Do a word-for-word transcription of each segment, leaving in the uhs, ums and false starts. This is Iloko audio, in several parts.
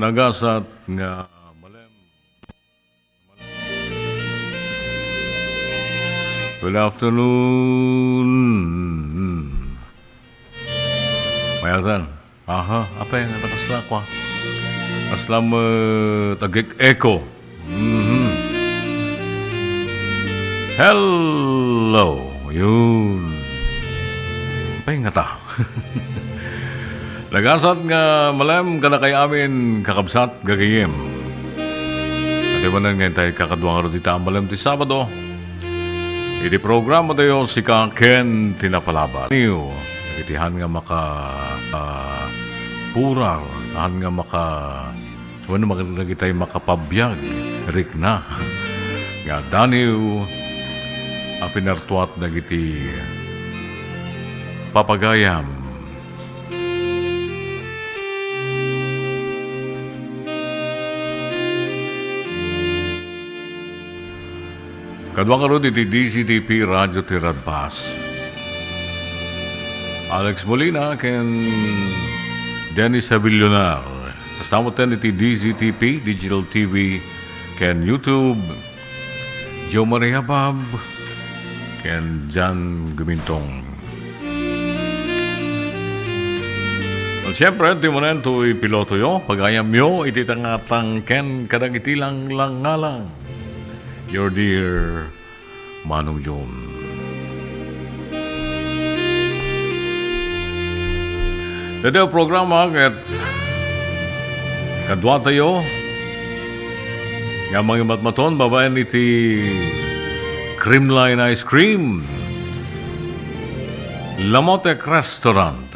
Nagasat nga malem. Good afternoon. Mayatan. Aha, apay, nga nakasla kwa. Kasla met agek-echo. Mhm. Hello. Yun. Apay nga ta. Nagasat nga malem kadakay amin, kakabsat, gagayyem. Iti manen nga intay kakadua ngarud ita a malem ti Sabado. Iti programa tayo, sika ken ti napalabas. Niyo, iti han nga maka, ah, purar, han nga maka, wenno mag-, dagitay makapabiag, rikna. Nga daniw, a pinartuat dagiti papagayam. Kadua ngarud iti D Z T P Radio ti Radbas, Alex Molina ken Dennis Avillonar. Kasta met iti D Z T P, Digital T V, ken YouTube, Joe Maria Bab, ken Jan Gumintong. At siyempre, ti manen toy pilotoyo, pagayamyo iti tangatang ken kadagiti langlangalang. Your dear Manong John. Daytoy a programa ket kaduatayo nga mangimatmaton babaen iti Creamline Ice Cream, La Motek Restaurant,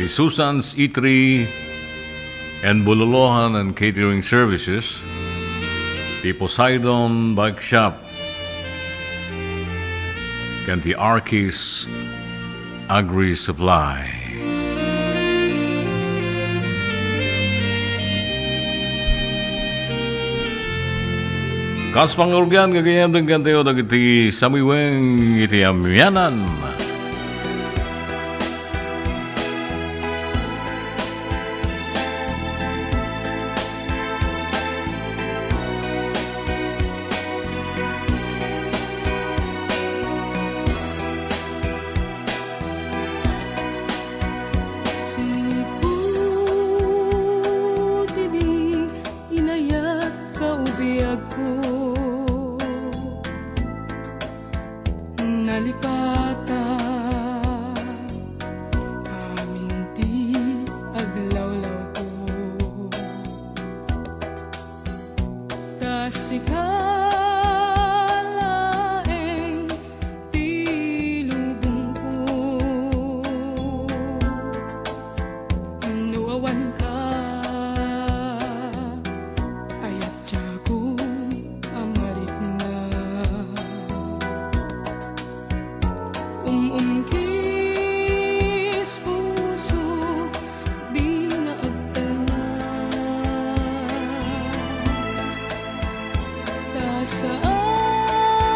ti Susan's Eatery and Bulolohan and Catering Services, ti Poseidon Bike Shop, ken ti Archie's Agri-Supply. Kas pangurugian, gagayyem, denggen tayo dagiti samiweng iti amianan. Sipud idi inayat ka, ubiagko, nalipata amin ti aglawlawko. Ta sika laeng ti lubongko. No awanka, ay adda a marikna. Um-umkis puso, dina agtalna. Ta saan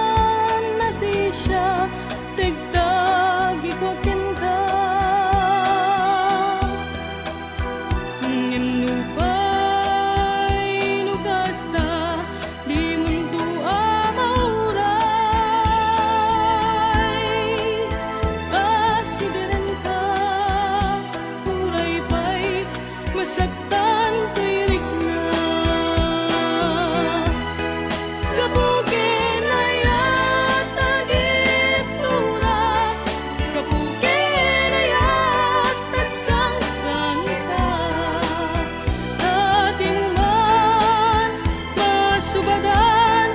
a sisia ti agtagikua kenka. Ngem nupay no kasta, dimonto a mauray. Asiderenka, uray pay masaktan toy rikna. Gapu ken ayat a gittura, gapu ken ayat a sangsangita, atin man masubagan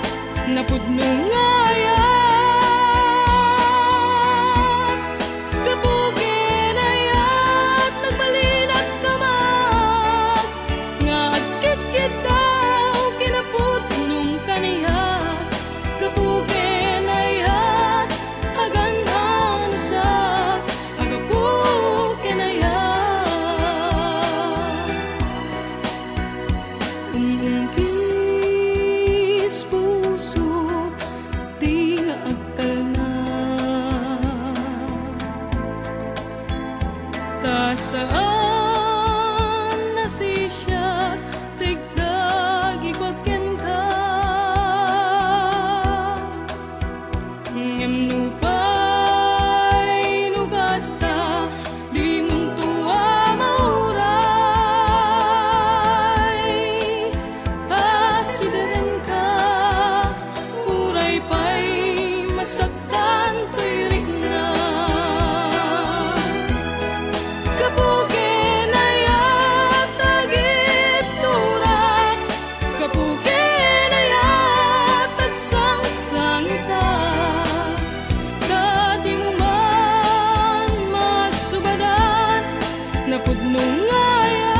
napudno nga ayat. Gapu ken ayat, nagbalin a kamak nga agkitkitaw ken napudnong kaniak. Gapu ken ayat, agan-ansa, a gapu ken ayat. Umungkis puso, dina agtalna. Ta saan a Ngem nupay no kasta, dimonto a mauray. Asiderenka, uray pay masaktan toy rikna. Gapu ken ayat, agiturak. Gapu ken ayat, agsangsangita. Ta dimo man masubadan napudno nga ayat.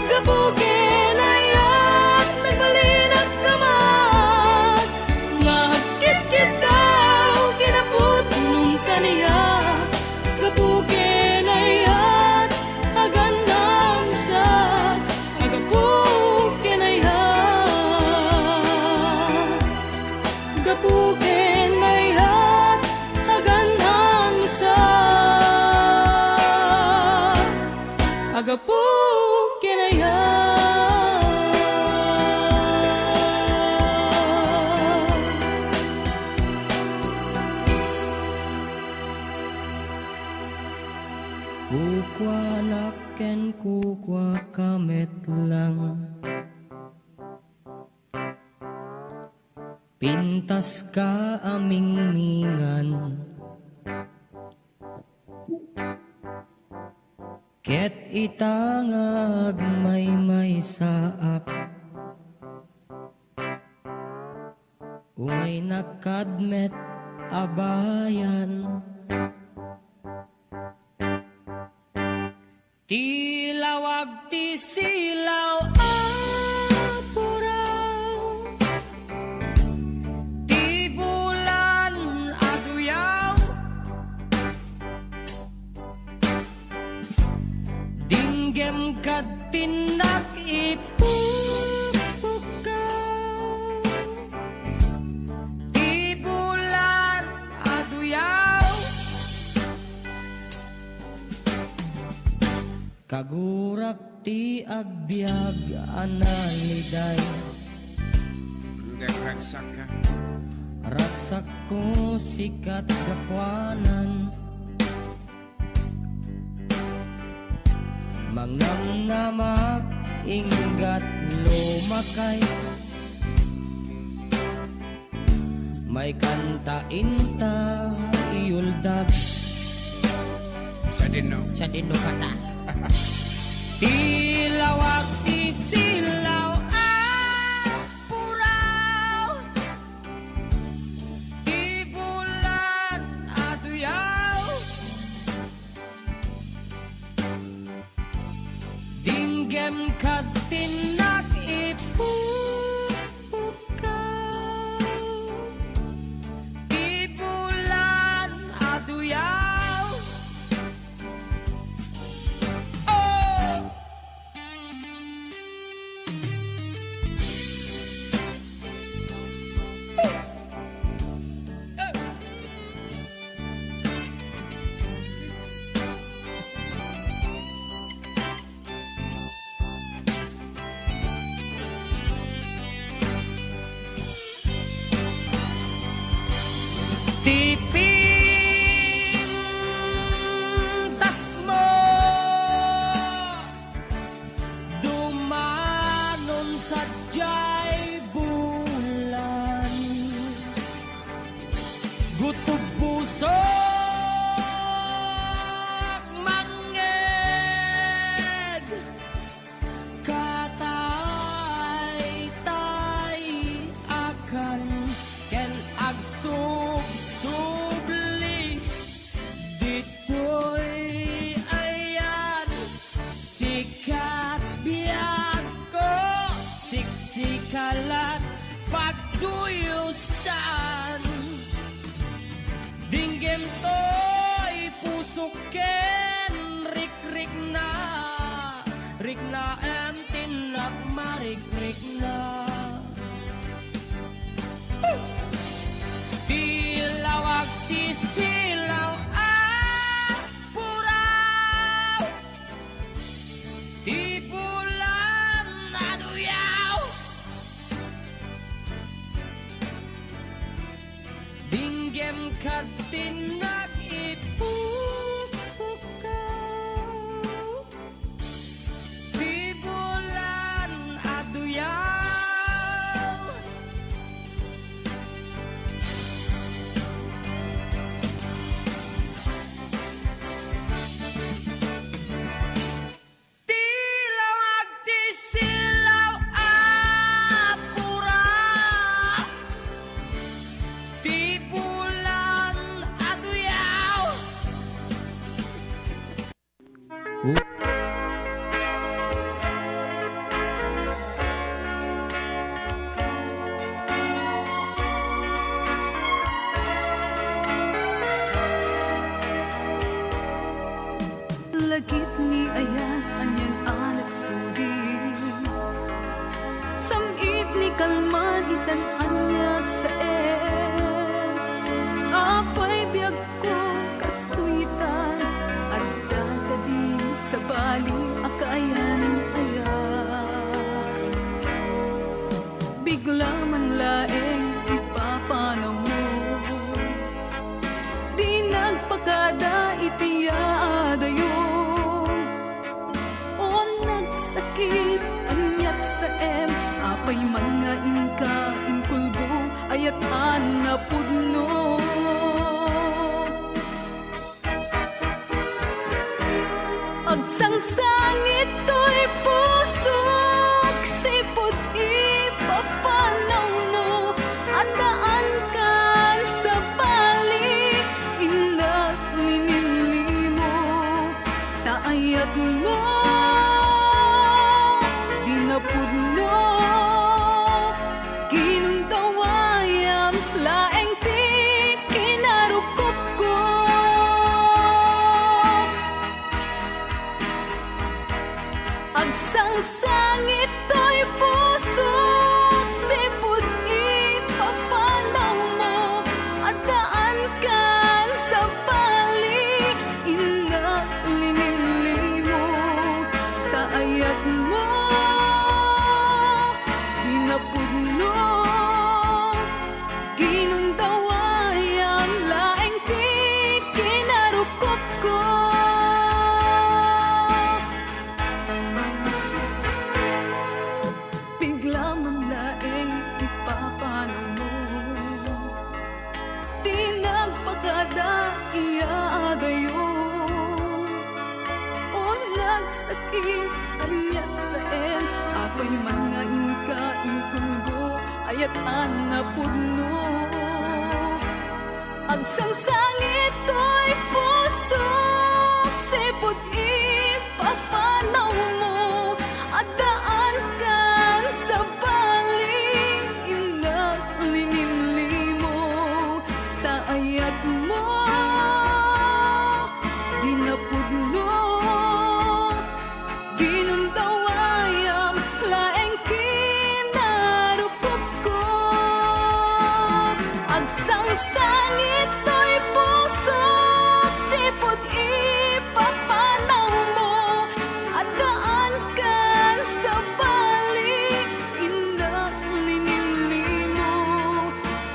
Gapu ken ayat, nagbalinak kaman nga agkitkitaw ken napudnom kaniak. Gapu ken ayat, agannam sa. Gapu ken ayat, gapu ken ayat, agannam sa. Gapu ken ayat. Kukuanak ken kukuaka met lang. Pintaska a mingmingan. Ket ita nga agmaymaysaak, umaynak kad met a bayan. Ti lawag ti silaw a puraw, ti bulan a duyaw, dinggem kad tinnak ipupukkaw. Ti bulan a duyaw, kagurak ti agbiag a naliday. Ngem ragsakka. Ragsakko sikat gapuanan. Mangnamngamak inggat lumakay. Maikanta inta iuldag. Sadino? Sadino kata? Ti lawag ti silaw a puraw, ti bulan a duyaw, dinggem kad tinnak ipupukkaw. Ti bulan a duyaw. Oh! Ti pintasmo, dumanon sadiay bulan. Gutom pusok mangngeg. Kataytay akan ken agsubsubli ditoy ayan. Sikat biagko, siksikalat pagduyusan. Dinggem toy pusok ken rikrikna, riknaem ti nagmarikrikna. Ti lawag ti silaw a puraw, ti bulan a duyaw. Ket ti nag-ipupukkaw, ti bulan a duyaw. Ti lawag ti silaw a pura, ti bulan a duyaw. Lagip ni aya, anian a nagsugid. Sam-it ni kalman itan aniat saem. Apay biagko kastoy itan, adda kadi sabali a kaayan aya. Bigla man laeng ipapanawmo. Di nagpakada iti yaadayo. O nagsakit, aniat saem, apay man nga inka inkulbo, ayat a napudno. Agsangsangit toy pusok, sipud ipapanawmo, addaankan sabali, innak linimlimo, ta ayatmo, di napudno, ginundawayam laeng ti kinarukopko. Agsangsangit toy pusok, sipud ipapanawmo, addaankan sabali, innak linimlimo, ta ayatmo, di napudno, ginundawayam laeng ti kinarukopko. Bigla man laeng ipapanawmo, di nagpakada iyaagayo. O nagsakit, aniat saem, apay man nga inka inkulbo, ayat a napudno. Agsangsangit toy pusok, sipud ipapanawmo, addaankan sabali, innak linimlimo, ta ayatmo, di napudno, ginundawayam laeng kinarukopko. Agsangsangit toy pusok, sipud ipapanawmo, addaankan sabali, innak linimlimo,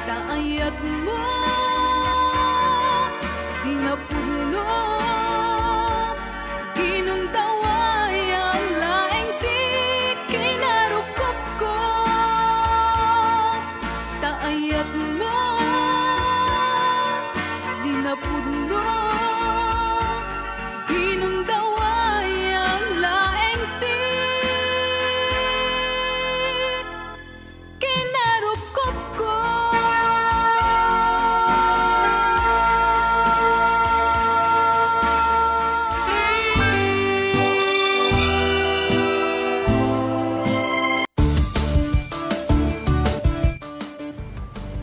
ta ayatmo, di napudno, ginundawayam laeng ti kinarukopko. Ta ayatmo, di napudno, ginundawayam laeng ti kinarukopko.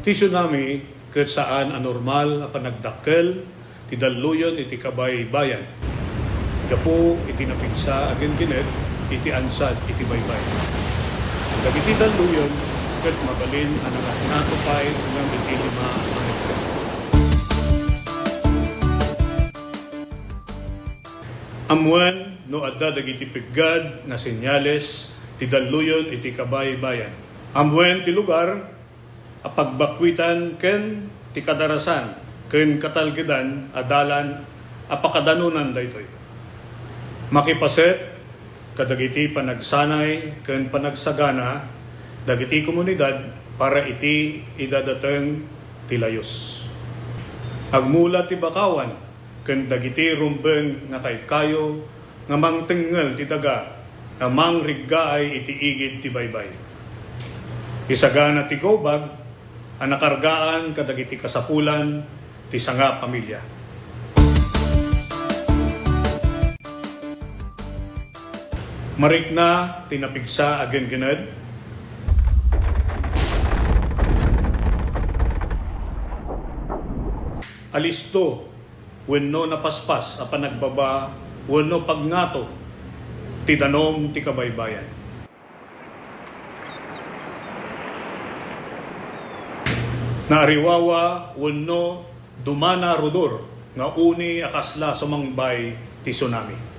Ti tsunami ket saan a normal a panagdakkel ti dalluyon iti kabaybayan gapu iti napigsa a ginginet iti ansad iti baybay. Dagiti dalluyon ket mabalin a nangatngato pay ngem iti lima a metro. Ammuen no adda dagiti peggad nga senyales ti dalluyon iti kabaybayan. Ammuen ti lugar a pagbakkuitan ken ti kadarasan ken katalgedan a dalan a pakadanonan daytoy. Makipaset kadagiti panagsanay ken panagsagana dagiti komunidad para iti idadateng ti layus. Agmula ti bakawan ken dagiti rumbeng nga kaykayo nga mangtengngel ti daga a mangriggaay iti igid ti baybay. Isagana ti gubag a nakargaan kadagiti kasapulan ti sangapamilya. Marikna ti napigsa a genggened. Alisto wenno napaspas a panagbaba wenno pagngato ti danum ti kabaybayan. Naariwawa wenno dumana rudor nga uni a kasla sumangbay ti tsunami.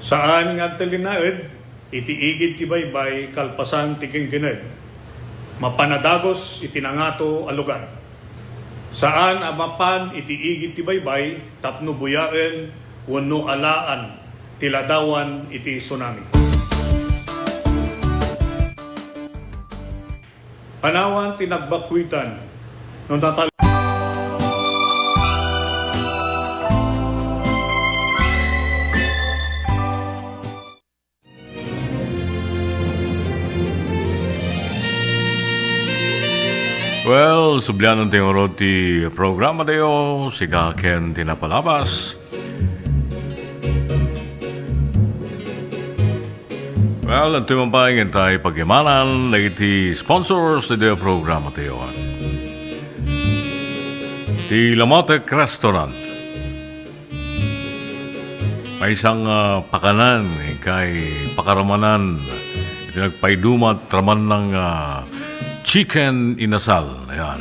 Saan nga agtalinaed iti igid ti baybay kalpasan ti genggened. Mapan a dagus iti nangato a lugar. Saan a mapan iti igid ti baybay tapno buyaen wenno alaan ti ladawan iti tsunami. Panawan ti nagbakuitan no natal- Well, sublianan ti ngarud ti programa tayo, siga ken ti napalabas. Well, adtoy man pay nga intay pagimanan dagiti sponsors ti programa tayo. Ti Lamotek Restaurant. Maysa nga pakanan, inkay pakaramanan iti nagpaiduma a ramanna nga chicken inasal. Ayan.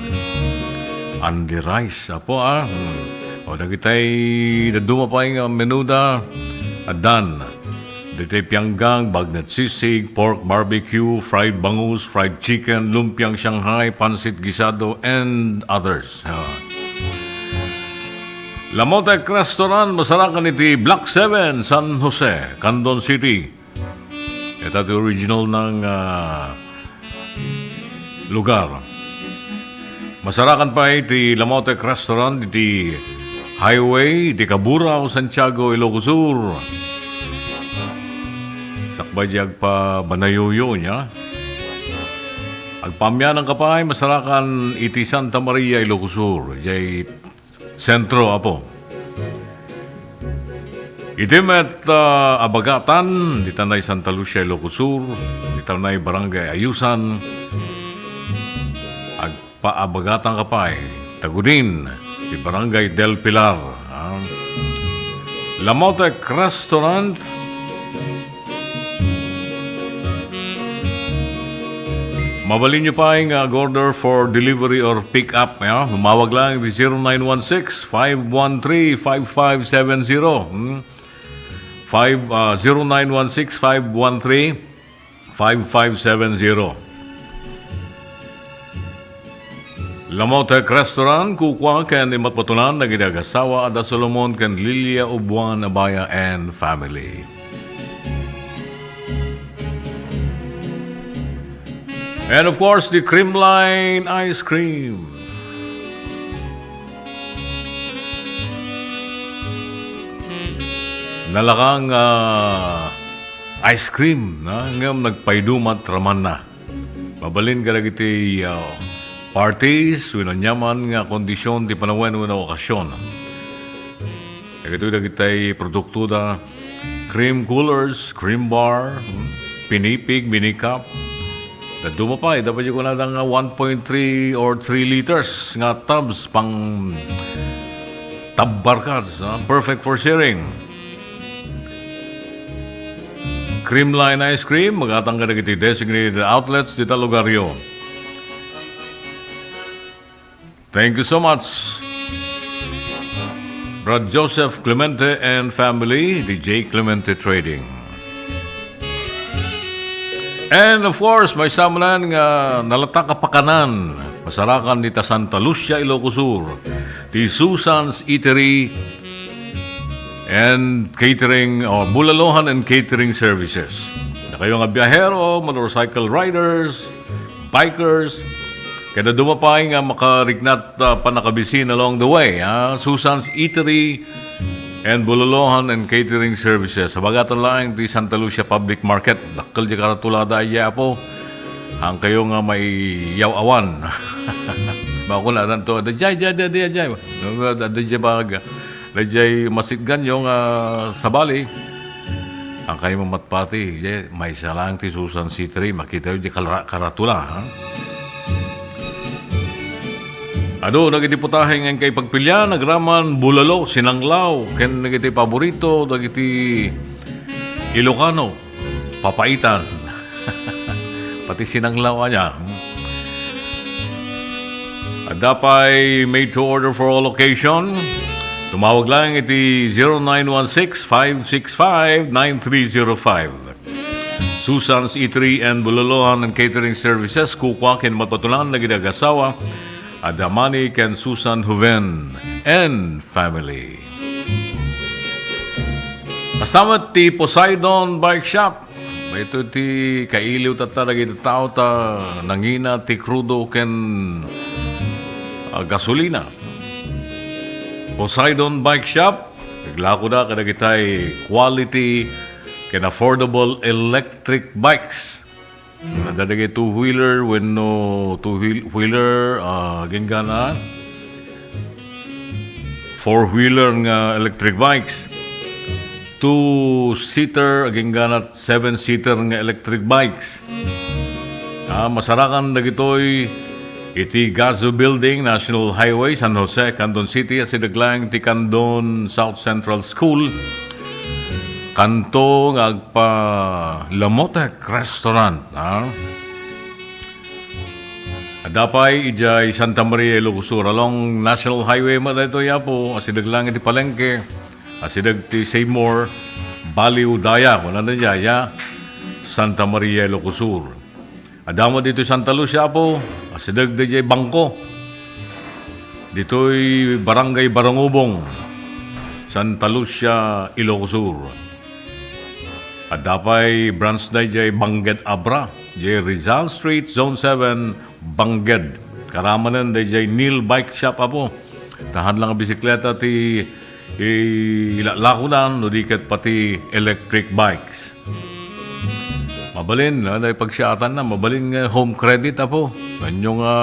Only rice, apo, ah. Hmm. O, dagitay dadduma pay nga menuda, addan. Dagitay pianggang, bagnat sisig, pork barbecue, fried bangus, fried chicken, lumpiang Shanghai, pansit guisado, and others. Ah. Lamotek Restaurant, masarakan iti Block seven, San Jose, Candon City. Ita ti original nga, ah, lugar. Masarakan pay ti Lamotek Restaurant iti highway, iti Kaburao, Santiago, Ilocos Sur. Sakbay di agpabanayoyo niya. Agpaamiananka pay, masarakan iti Santa Maria, Ilocos Sur. Jay sentro, apo. Iti met, ah, abagatan, ditan nay Santa Lucia, Ilocos Sur, ditan nay Barangay Ayusan, agpaabagatanka pay, tagudin, ti Barangay Del Pilar, ah. Lamotek Restaurant, mabalin nyo pay nga ag-order for delivery or pick up, ya? Tumawag lang di zero nine one six, five one three, five five seven zero. Hmm? Five, ah, zero nine one six, five one three, five five seven zero. Lamotek Restaurant, kukua ken imatmatunan dagiti agasawa a da Solomon ken Lilia Ubuan Abaya and family. And of course, the Creamline Ice Cream. Nalaka nga ice cream, na, ngem nagpaiduma a ramanna. Mabalin kadagiti, ah, parties, wenno aniaman nga kondisyon ti panawen wenno okasyon. Dagitoy dagiti produktoda, cream coolers, cream bar, hmm, pinipig, mini cup. Dadduma pay, dapat yung kunada nga one point three or three liters nga tubs pang tabbarkads, ah, perfect for sharing. Creamline Ice Cream, magatang kadagiti designated outlets dita lugaryo. Thank you so much. Brad Joseph Clemente and family, the J Clemente Trading. And of course, maysa manen nga nalatak a pakanan, masarakan dita Santa Lucia, Ilocos Sur, ti Susan's Eatery and Catering, or Bulalohan and Catering Services. Dakayo nga biyahero, motorcycle riders, bikers, ken dadduma pay nga makariknat, ah, pannakabisiin along the way, ah, Susan's Eatery and Bulolohan and Catering Services. Sabagatan laeng ti Santa Lucia Public Market. Dakkel di karatulada, ay, Apo. Haankayo nga maiyaw-awan. Bako na tanto. Dayjay, dayjay, dayjay, dayjay. No, dayjay baga. Dayjay masitganyo nga sabali. Haankayo mamatpati. Dayjay, maysa laeng ti Susan's Eatery. Makitayo di kalara-, karatula, ha? Adu, dagiti putahe nga inkay pagpilian, agraman bulalo, sinanglaw, ken dagiti paborito, dagiti Ilocano, papaitan. Pati sinanglaw ania. Adda pay made to order for all occasion. Tumawag lang iti zero nine one six, five six five, nine three zero five. Susan's Eatery and Bulolohan and Catering Services, kukua ken mapatunan dagiti agasawa, Adamani ken Susan Juven and family. Kasta met ti Poseidon Bike Shop. Daytoy ti kailiw tatta dagiti tao ta nangina ti krudo ken, ah, gasolina. Poseidon Bike Shop, naglakoda kadagitay quality ken affordable electric bikes. Adda dagiti two-wheeler wenno two-wheel-, wheeler, ah, aginggana four-wheeler nga electric bikes. Two-seater, aginggana seven-seater nga electric bikes. Ah, masarakan dagitoy iti Gazo Building, National Highway, San Jose, Candon City, asideg laeng ti Candon South Central School. Kanto nga agpa-Lamotek Restaurant, ha? Adda pay idiay Santa Maria, Ilocos Sur, along National Highway met daytoy, Apo, asideg laeng iti palengke, asideg ti Seymour, Baliw Daya, kunana diay, ya, Santa Maria, Ilocos Sur. Adda met ditoy Santa Lucia, Apo, asideg daydiay bangko. Ditoy Barangay Barangubong, Santa Lucia, Ilocos Sur. Adda pay branch daydiay Bangked Abra, diay Rizal Street, Zone seven, Bangked. Karamanen daydiay Neil Bike Shop, Apo. Tahad lang a bisikleta ti ilalakodan, no di ket pati electric bikes. Mabalin, no, daydiay pagsiatanna, mabalin nga home credit, Apo. Wenno nga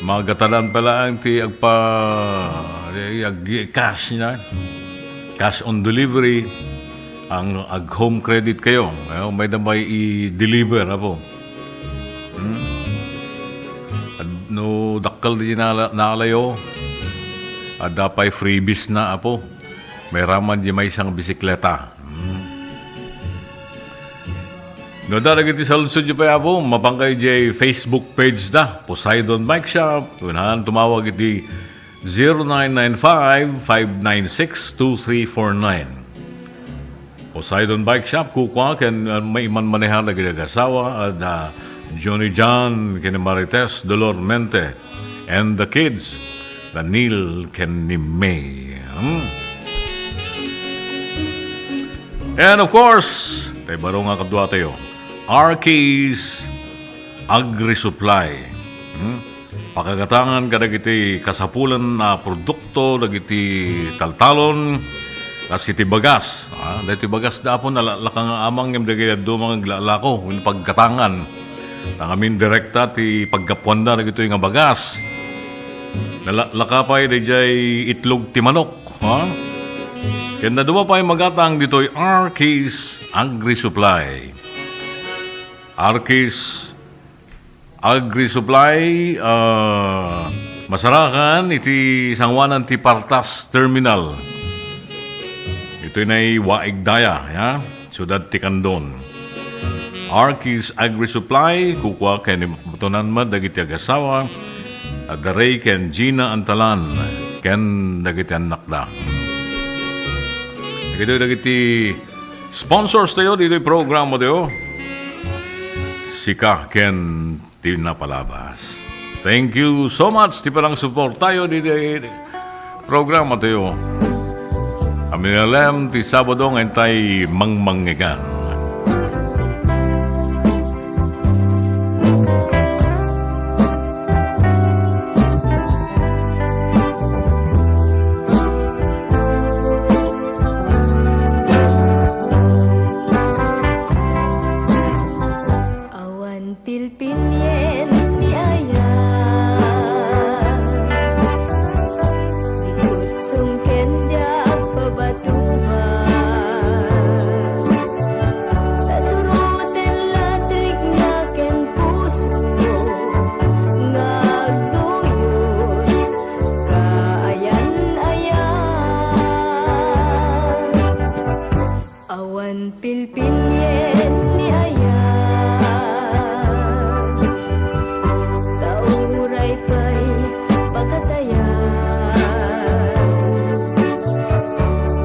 magatadan pa laeng ti agpa-, ag-, cash na. Cash on delivery. Ang ag-home credit kayo. Ayo, mayda pay i-deliver, Apo. Hmm? Ad-, no dakkel di nala-, nalayo, adda pay freebies na, Apo. Mayraman di maysa nga bisikleta. Hmm. No, adda dagiti saludsodyo pay, Apo, mapankayo diay Facebook page da, Poseidon Bike Shop. Wenno tumawag iti zero nine nine five, five nine six, two three four nine. Poseidon Bike Shop, kukua ken, uh, maimanmanehan dagiti agasawa, adda Johnny John ken Marites Dolormente, and the kids, Daniel ken ni May. Hmm. And of course, tay baro nga kaduatayo, Arcades Agri-Supply. Hmm? Pakagatangan kadagiti kasapulan a produkto dagiti taltalon, kas iti bagas. Ah, daytoy bagas da, Apo, nalaklaka nga amang ngem dagiti dadduma nga aglalako wenno paggatangan. Ta ngamin direkta ti paggapuanda dagitoy nga bagas. Nalaklaka pay daydiay itlog ti manok, ha? Ken dadduma pay magatang ditoy Arcades Agri-Supply. Arcades Agri-Supply, ah, masarakan iti sangoanan ti Partas Terminal. Itoy nay Waig Daya, ya, Siudad ti Candon. Arcades Agri-Supply, kukua ken mapatunan met dagiti agasawa, adda Ray ken Gina Antalan. ken dagiti annakda. Dagitoy dagiti sponsors tayo ditoy programa tayo. Sika ken ti napalabas. Thank you so much ti panangsuportayo ditoy programa tayo. Aminalem ti Sabado nga intay mangmangngegan. Awan pilpilien ni ayat, ni sutsum ken diak pabatuba. Nasuroten latrikna ken puso nga agduyos, kaayan-ayan. Awan pilpilien ni ayat, ta uray pay pakatayan.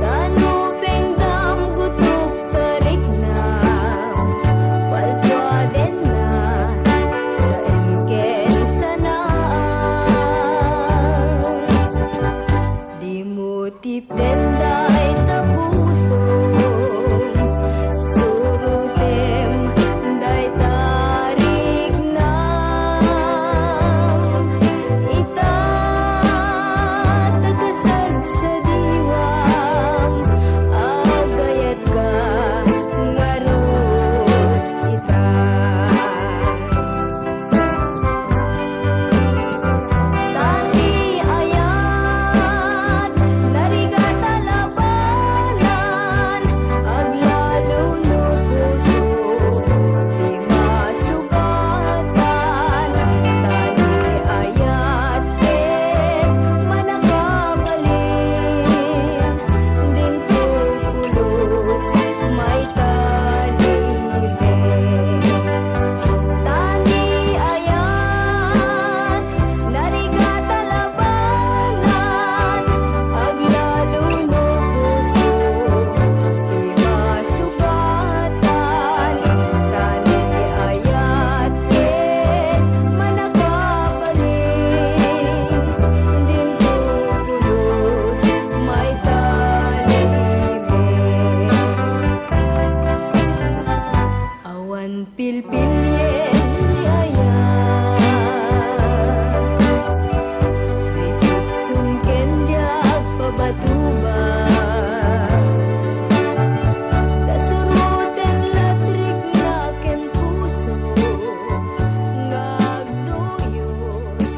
Tano pengdam gutuk tarikna, paltuadenna, saem ken sanaan. Dimo tipden dayta pusom, surotem dayta riknam. Ita ta kasadsadiwam, agayatka ngarud ita. Tani ayat, narigat a labanan, aglalo no puso ti masugatan. Tani ayat ket manakabalin, dinto pulos may talibek. Tani ayat, narigat a labanan, aglalo no puso ti masugatan. Tani ayat ket manakabalin, dinto pulos may talibek. Awan pilpilien ni ayat, isuksong ken diak pabatuba. Nasuroten latrikna ken puso nga agduyos.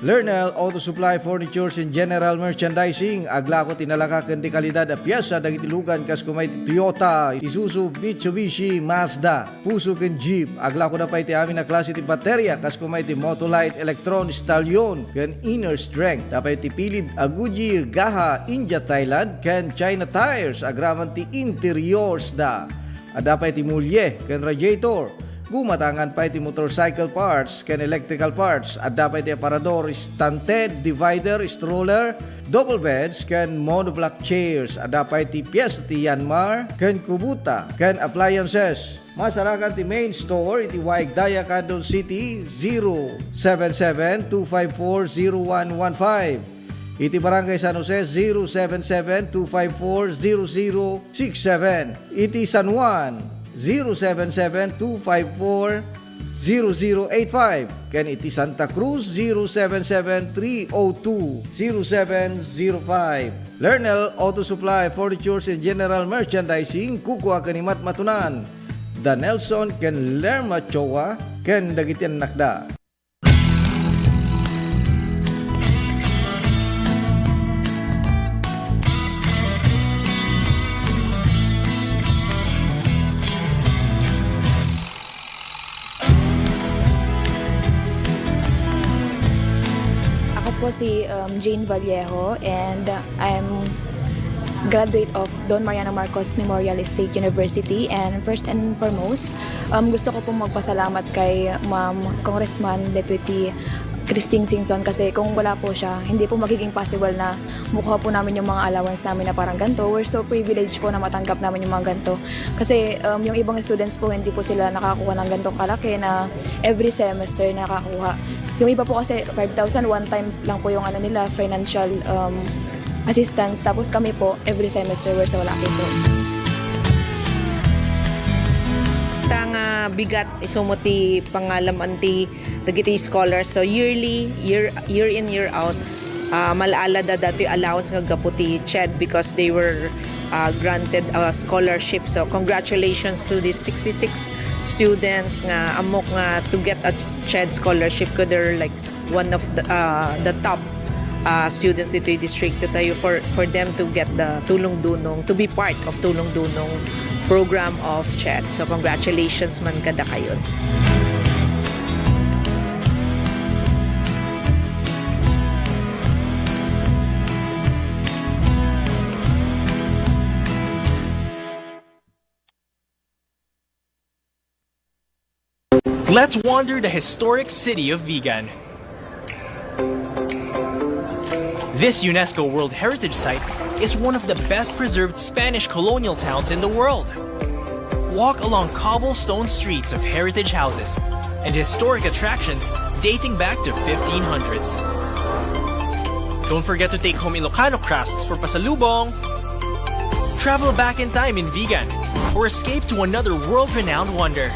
Lernel Auto Supply Furnitures and General Merchandising. Aglako ti nalaka ken di kalidad a piesa dagiti lugan kas kumay ti Toyota, Isuzu, Mitsubishi, Mazda, Fuso ken Jeep. Aglako da pay ti amin a klase ti bateria kas kumay ti Motolite, Electron, Stallion, ken Inner Strength. Adda pay ti pilid a Goodyear, Gaha, India, Thailand, ken China tires. Agraman ti interiors da. Adda pay ti mulye ken radiator. Gumatangan pay ti motorcycle parts ken electrical parts. Adda pay ti aparador, stunted, divider, stroller, double beds, ken monoblock chairs. Adda pay ti pies ti Yanmar ken Kubota ken appliances. Masarakan ti main store iti Waig Daya, Candon City, zero seven seven two five four zero one one five. Iti Barangay San Jose, zero seven seven two five four zero zero six seven. Iti San Juan, zero seven seven two five four zero zero eight five. Ken iti Santa Cruz, zero seven seven three oh two zero seven zero five. Lernel Auto Supply, Furnitures and General Merchandising, kukua ken ni Matmatunan. Da Nelson ken Lerma Choa, ken dagiti annakda. Ako po si, um, Jane Vallejo, and I'm graduate of Don Mariano Marcos Memorial State University. And first and foremost, um, gusto ko pong magpasalamat kay Ma'am Congressman Deputy Christine Singson, kasi kung wala po siya, hindi po magiging possible na makuha po namin yung mga allowance namin na parang ganito. We're so privileged po na matanggap namin yung mga ganito. Kasi, um, yung ibang students po, hindi po sila nakakuha ng ganitong kalaki na every semester nakakuha. Yung iba po kasi, five thousand, one time lang po yung ano nila, financial, um, assistance. Tapos kami po, every semester, we're so lucky po. Ta nga bigat, isu met ti pangalam-an ti dagiti scholars. So, yearly, year, year in, year out, ah, mal-ala da datoy allowance nga gapu ti CHED because they were, ah, granted a scholarship. So, congratulations to these sixty-six students nga ammok nga to get a CHED scholarship, ko they're, like, one of the, ah, the top, ah, students ditoy distrito tayo for, for them to get the Tulong Dunong, to be part of Tulong Dunong program of CHED. So, congratulations man kadakayon. Let's wander the historic city of Vigan. This UNESCO World Heritage Site is one of the best preserved Spanish colonial towns in the world. Walk along cobblestone streets of heritage houses and historic attractions dating back to fifteen hundreds. Don't forget to take home Ilocano crafts for pasalubong. Travel back in time in Vigan or escape to another world-renowned wonder.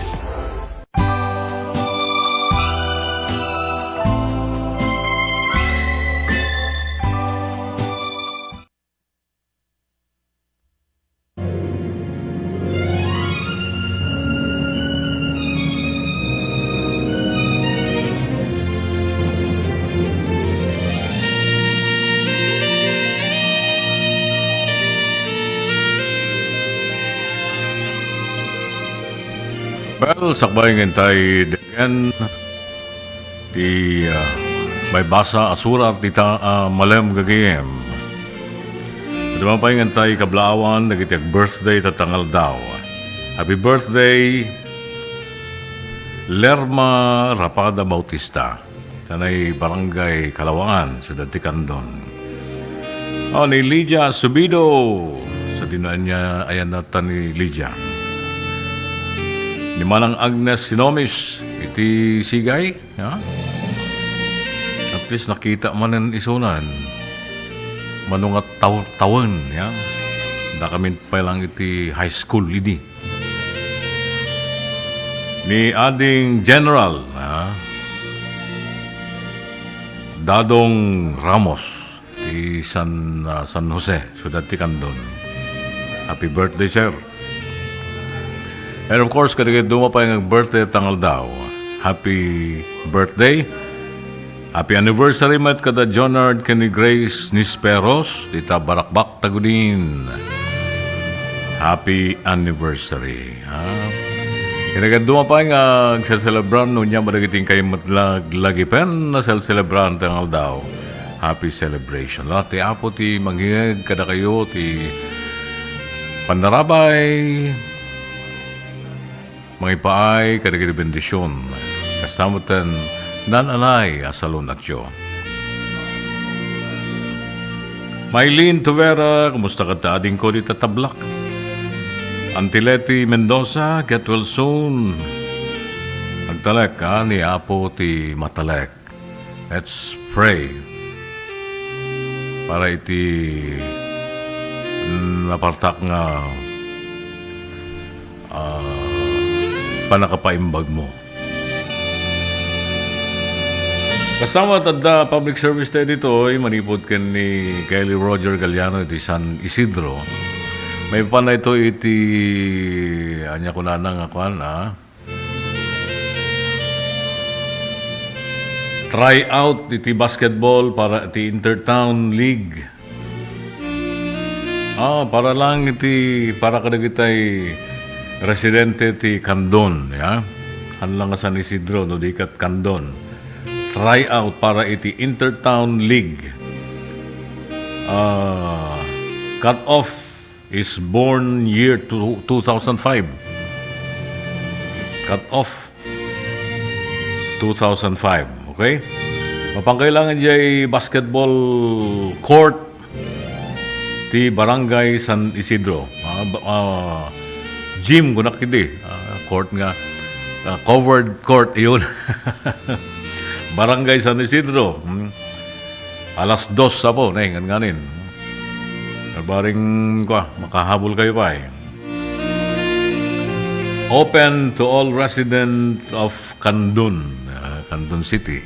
Well, sakbay nga intay denggen ti, ah, maibasa a surat dita a malem gagayem. Iti mapaingan tay kablaawan dagiti ag-birthday ta tangaldaw. Happy birthday, Lerma Rapada Bautista. Tanay Barangay Kalawaan, Siudad ti Candon. Oh, ni Lydia Subido. Sa dinaan niya, ayan na ta ni Lydia. Ni Manang Agnes Sinomis, iti Sigay. Ya? At least nakita manen isunan. Mano nga taw-, tawen, ya? Dakamin pa lang iti high school idi. Ni Ading General, ha? Dadong Ramos. Ti San, ah, San Jose, siudad ti Candon. Happy birthday, sir. And of course, kadagiti duma pay nga birthday tangaldaw. Happy birthday. Happy anniversary met kada Jonard ken ni Grace Nisperos, dita Barakbak, Tagudin. Happy anniversary. Ah. Kadagiti duma pay nga agselselebrar, no, ania met dagiti inkay met lag-, lagipen a selselebrar tangaldaw. Happy celebration. La, ti Apo ti mangngeg kadakayo ti pannarabay, mangipaay kadagiti bendision. Kasta met ten naan-anay a salun-atyo. Mylene Tuvera, kumusta kadta adingko dita Tablac? Auntie Leti Mendoza, get well soon. Agtalek, ah, ni Apo ti matalek. Let's pray. Para iti, mm, napartak nga, ah, pannakapaimbagmo. Kasta met, adda public service tayo ditoy, manipud ken ni Kelly Roger Galliano iti San Isidro. Maipapan daytoy iti, ania kunana nga kuan, ah? Try out iti basketball para iti Intertown League. Ah, para lang iti, para kadagitay residente ti Candon, ya. Haan lang nga San Isidro, no di ket Candon. Try out para iti Intertown League. Ah, Cut off is born year two, two thousand five. Cut off, two thousand five. Okay? Mapangkailangan jay basketball court ti Barangay San Isidro. Ah, ba-, ah, gym, kunak idi. Ah, court nga, ah, covered court, iyon. Barangay San Isidro. Hmm. Alas dos, apo, ne, ngan-, nganin. Barbareng, kwa, makahabol kayo pa, eh. Open to all resident of Candon, ah, Candon City.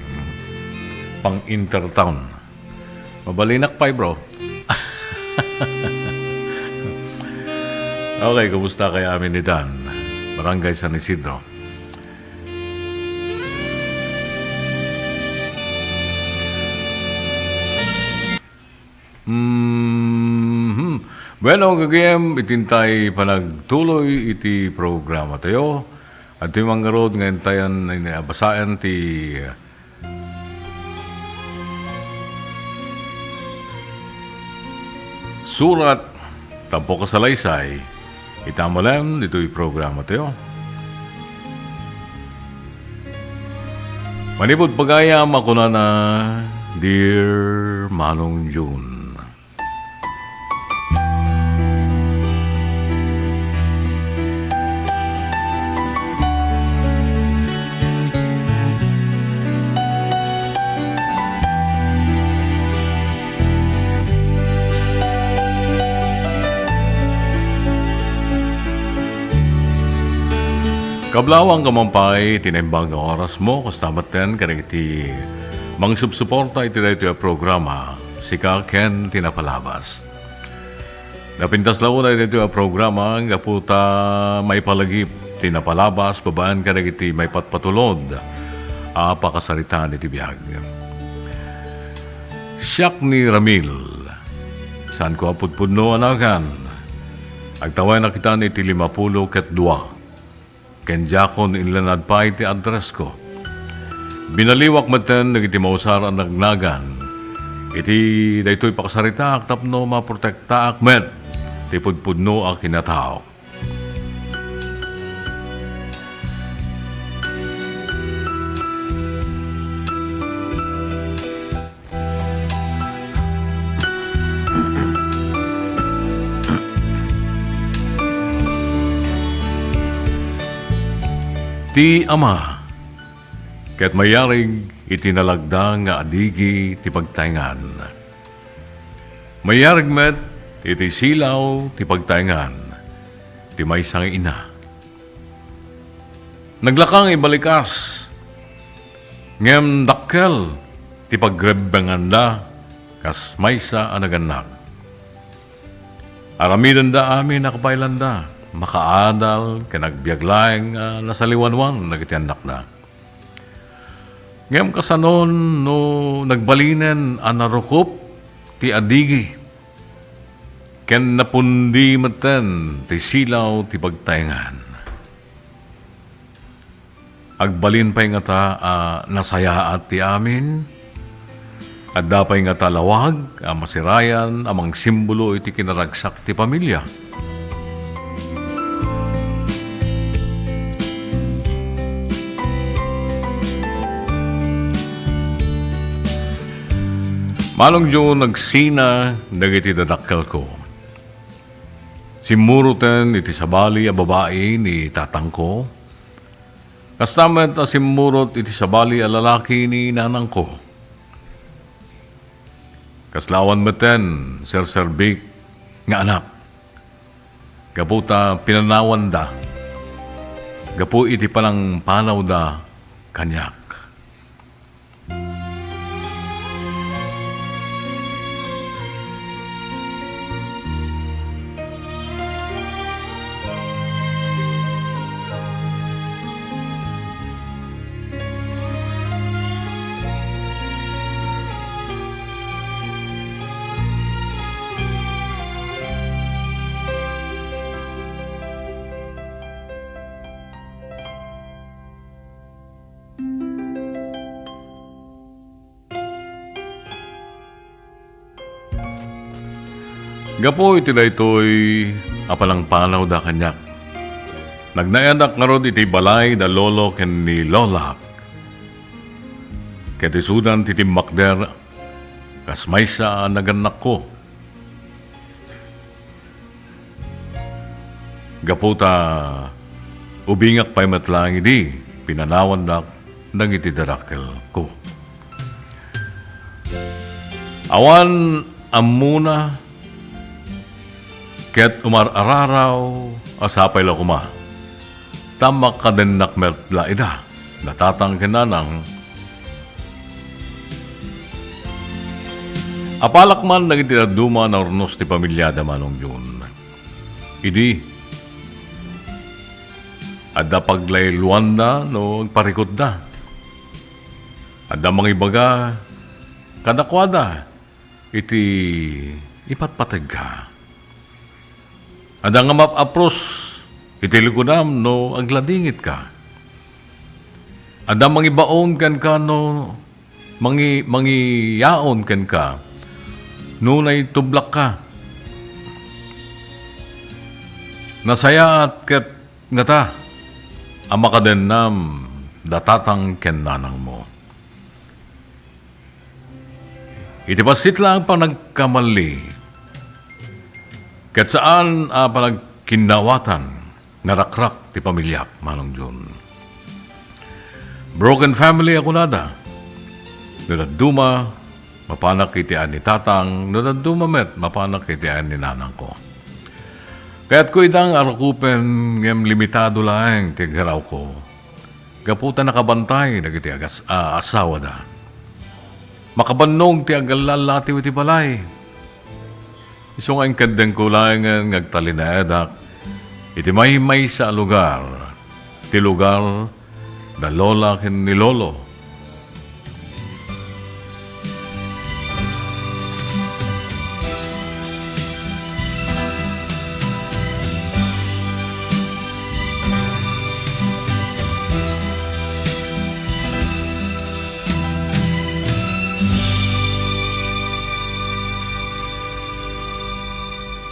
Pang intertown. Mabalinak pay, bro. Okay, kumusta kayo amin ni Dan? Barangay San Isidro. Mhm. Bueno, gagayem, itintay panagtuloy iti programa tayo. At yung mga road nga intayan, ini-, basaen ti surat, tampo kasalaysay, ita malem ditoy programa tayo. Manipud pagayam a kunana, Dear Manong June. Kablawang ka man pay ti naimbag nga oras mo, kasta metten kadagiti mangsupsuporta iti daytoy a programa, sika ken ti napalabas. Napintas la unay daytoy a programa gapu ta maipalagip ti napalabas babaen kadagiti maipatpatulod a pakasaritaan iti biag. Siak ni Ramil, saanko a pudpudno a nagan. Agtawenak itan iti limapulo ket dua. Ken diakon inlanad pay ti addressko. Binaliwak metten dagiti mausar a nagnagan iti daytoy pakasaritaak tapno maprotektaak met ti pudpudno a kinataok. Ti Ama ket mayarig iti nalagda nga adigi ti pagtaengan. Mayarig met iti silaw ti pagtaengan ti maysa nga ina. Naglakang ibalikas, ngem dakkel ti pagrebbenganda kas maysa a nagannak. Aramidenda amin a kabaelanda, makaadal ken agbiag laeng a nasaliwanwan dagiti annakda. Ngem kasanon no nagbalinen a narukop ti adigi ken napundi metten ti silaw ti pagtaengan? Agbalin pay ngata a nasayaat ti amin? Adda pay ngata lawag a masirayan a mangsimbolo iti kinaragsak ti pamilia? Manong Joe, nagsina dagiti dadakkelko. Simmuroten iti sabali a babai ni tatangko. Kasta met a simmurot iti sabali a lalaki ni nanangko. Kasla awan metten serserbik nga anak. Gapu ta pinanawanda, gapu iti panangpanawda kaniak. Gapu iti daytoy a panangpanawda kaniak, nagnaedak ngarud iti balay da lolo ken ni lolak. Ket isudan ti timmakder kas maysa a nagannakko. Gapu ta ubingak pay met laeng idi pinanawandak dagiti dadakkelko. Awan ammona ket umar-araraw a sapay la koma ta makadennak met la ida, da tatang ken nanang. Apalak man dagiti dadduma a naurnos ti pamiliada, Manong Jun. Idi, adda paglayluanda no agparikutda. Adda mangibaga kadakuada iti ipatpategka. Adda nga map-apros iti likudam no agladingitka. Adda mangibaon kenka no mangi-, mangiyaon kenka nunay tublakka. Nasayaat ket ngata a makadennam da tatang ken nanangmo. Iti bassit laeng panagkamalli, ket saan a panagkinnawatan, narakrak ti pamiliak, Manong Jun. Broken family a kunada. No dadduma, mapanak iti ayan ni tatang, no dadduma met, mapanak iti ayan ni nanangko. Kayatko idang arukupen, ngem limitado laeng ti aggarawko. Gapu ta nakabantay dagiti agas-, a, asawada. Makabannog ti agallallatiw iti balay. Isu nga inkeddengko laengen nga agtalinaedak iti maymaysa a lugar, ti lugar da lola ken ni lolo.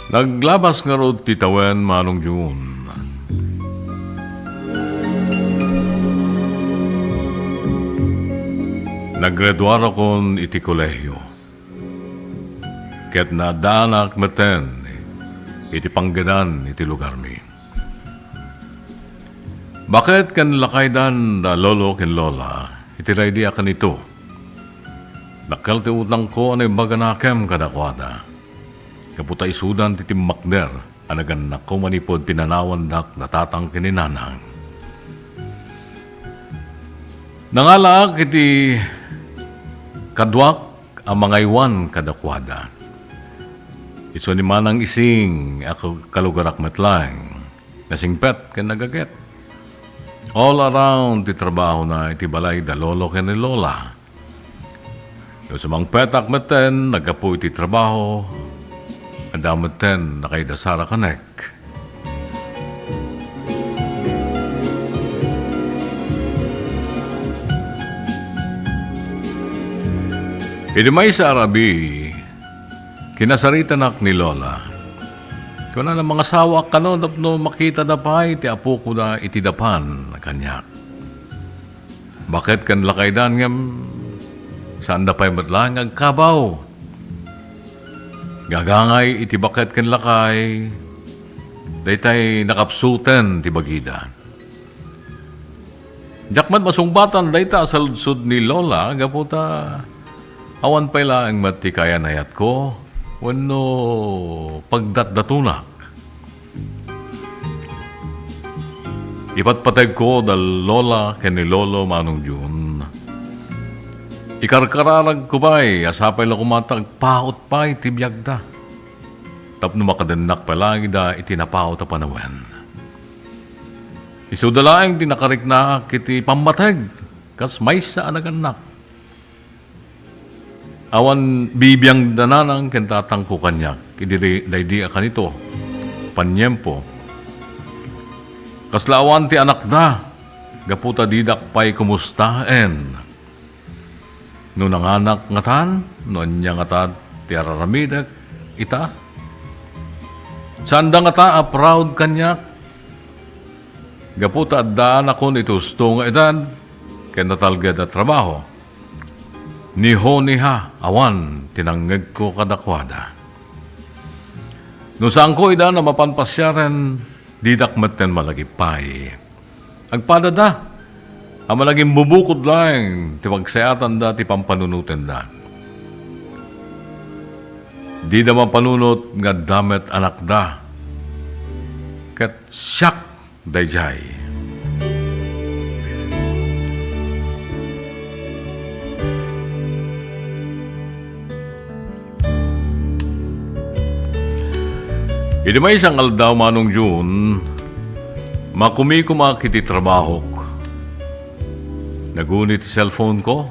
Naglabas ngarud ti tawen, Manong Jun. Naggraduarakon iti kolehio, ket naaddaanak metten iti panggedan iti lugarmi. Baket ken lakaydan da lolo ken lola iti daydi a kanito. Dakkel ti utangko a naibaga nakem kadakuada. Gapu ta isudan ti timmakder a nagannakko manipud pinanawandak da tatang ken ni nanang. Nangalaak iti kaduak a mangaywan kadakuada. Isu ni Manang Ising a ka-, kalugarak met laeng, nasingpet ken nagaget. All around ti trabahona iti balay da lolo ken ni lola. No sumangpetak metten, naggapu iti trabaho, adda metten nakaidasar a kanek. Idi maysa a rabii, kinasaritanak ni Lola. Kunana, mangasawaak kano tapno makitada pay ti apokoda iti dapan kaniak. Baket ken lakaydan ngem saanda pay met laeng nga agkabaw. Gagangay iti baket ken lakay, daytay nakapsuten ti bagida. Diak met masungbatan dayta a saludsod ni Lola gapu ta awan pay laeng met ti kayan-ayatko wenno pagdatdatonak. Ipatpategko da Lola ken ni Lolo Manong Jun. Ikarkararagko pay a sapay la koma ta agpaut pay ti biagda tapno makadennak pay laeng ida iti napaut a panawen. Isuda laeng ti nakariknaak iti pammateg kas maysa a nagannak. Awan bibiangda nanang ken tatangko kaniak idi daydi a kanito, paniempo. Kasla awan ti anakda, gapu ta didak pay kumustaen. No nanganak ngatan, no ania ngata ti araramidek ita, Saanda ngata a proud kaniak gapu ta addaanakon iti husto nga edad ken natalged a trabaho. Ni Honey ha, awan ti nangngegko kadakuada. No saanko ida a mapan pasiaren, didak metten malagipay. Agpadada a managimbubukod laeng ti pagsayaatanda ti pampanunotenda. Dida mapanunot nga adda met anakda, ket siak daydiay. Idi maysa nga aldaw, Manong Jun, makumikumak iti trabahok. Naguni ti cellphone ko,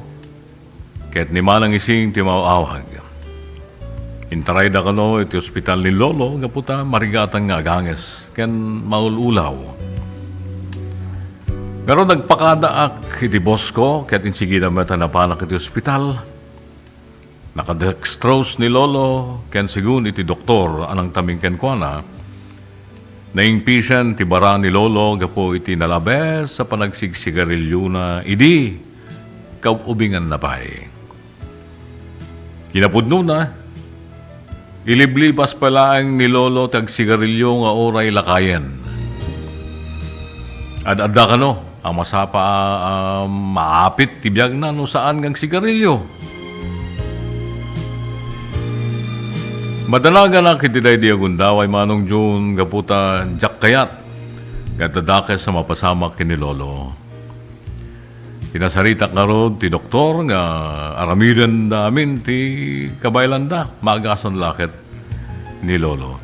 ket ni Manang Ising ti maaw-awag. Intarayda kano iti ospital ni Lolo gapu ta marigatan nga aganges ken maul-ulaw. Ngarud, nagpakadaak iti boss ko ket insigida met a napanak iti ospital. Nakadextrose ni Lolo ken segun iti doktor a nangtamin kenkuana, naingpisan ti bara ni Lolo gapu iti nalabes a panagsigsigariliona idi kaub-ubinganna pay. Kinapudnona, iliblibas pay laeng ni Lolo ti agsigarilio nga uray lakayen. Ad-adda kano a masapa a, a maapit ti biagna no saan nga agsigarilio. Madanaganak iti daydi a gundaway, Manong Jun, gapu ta diak kayat nga adda dakes a mapasamak ken ni Lolo. Pinasaritak ngarud ti doktor nga aramidenda amin ti kabaelanda. Maagasan la ket ni Lolo.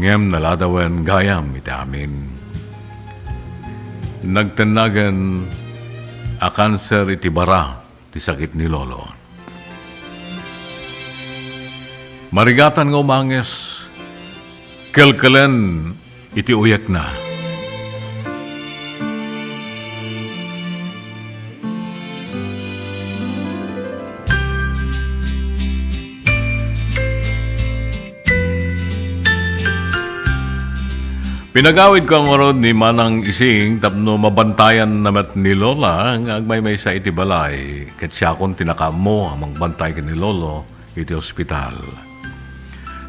Ngem naladawen gayam iti amin. Nagtennagen a kanser iti bara ti sakit ni Lolo. Marigatan nga umanges, kelkelen iti uyekna. Pinagawidko ngarud ni Manang Ising tapno mabantayanna met ni Lola nga agmaymaysa iti balay, ket siakon ti nakaammo a mangbantay ken ni Lolo iti ospital.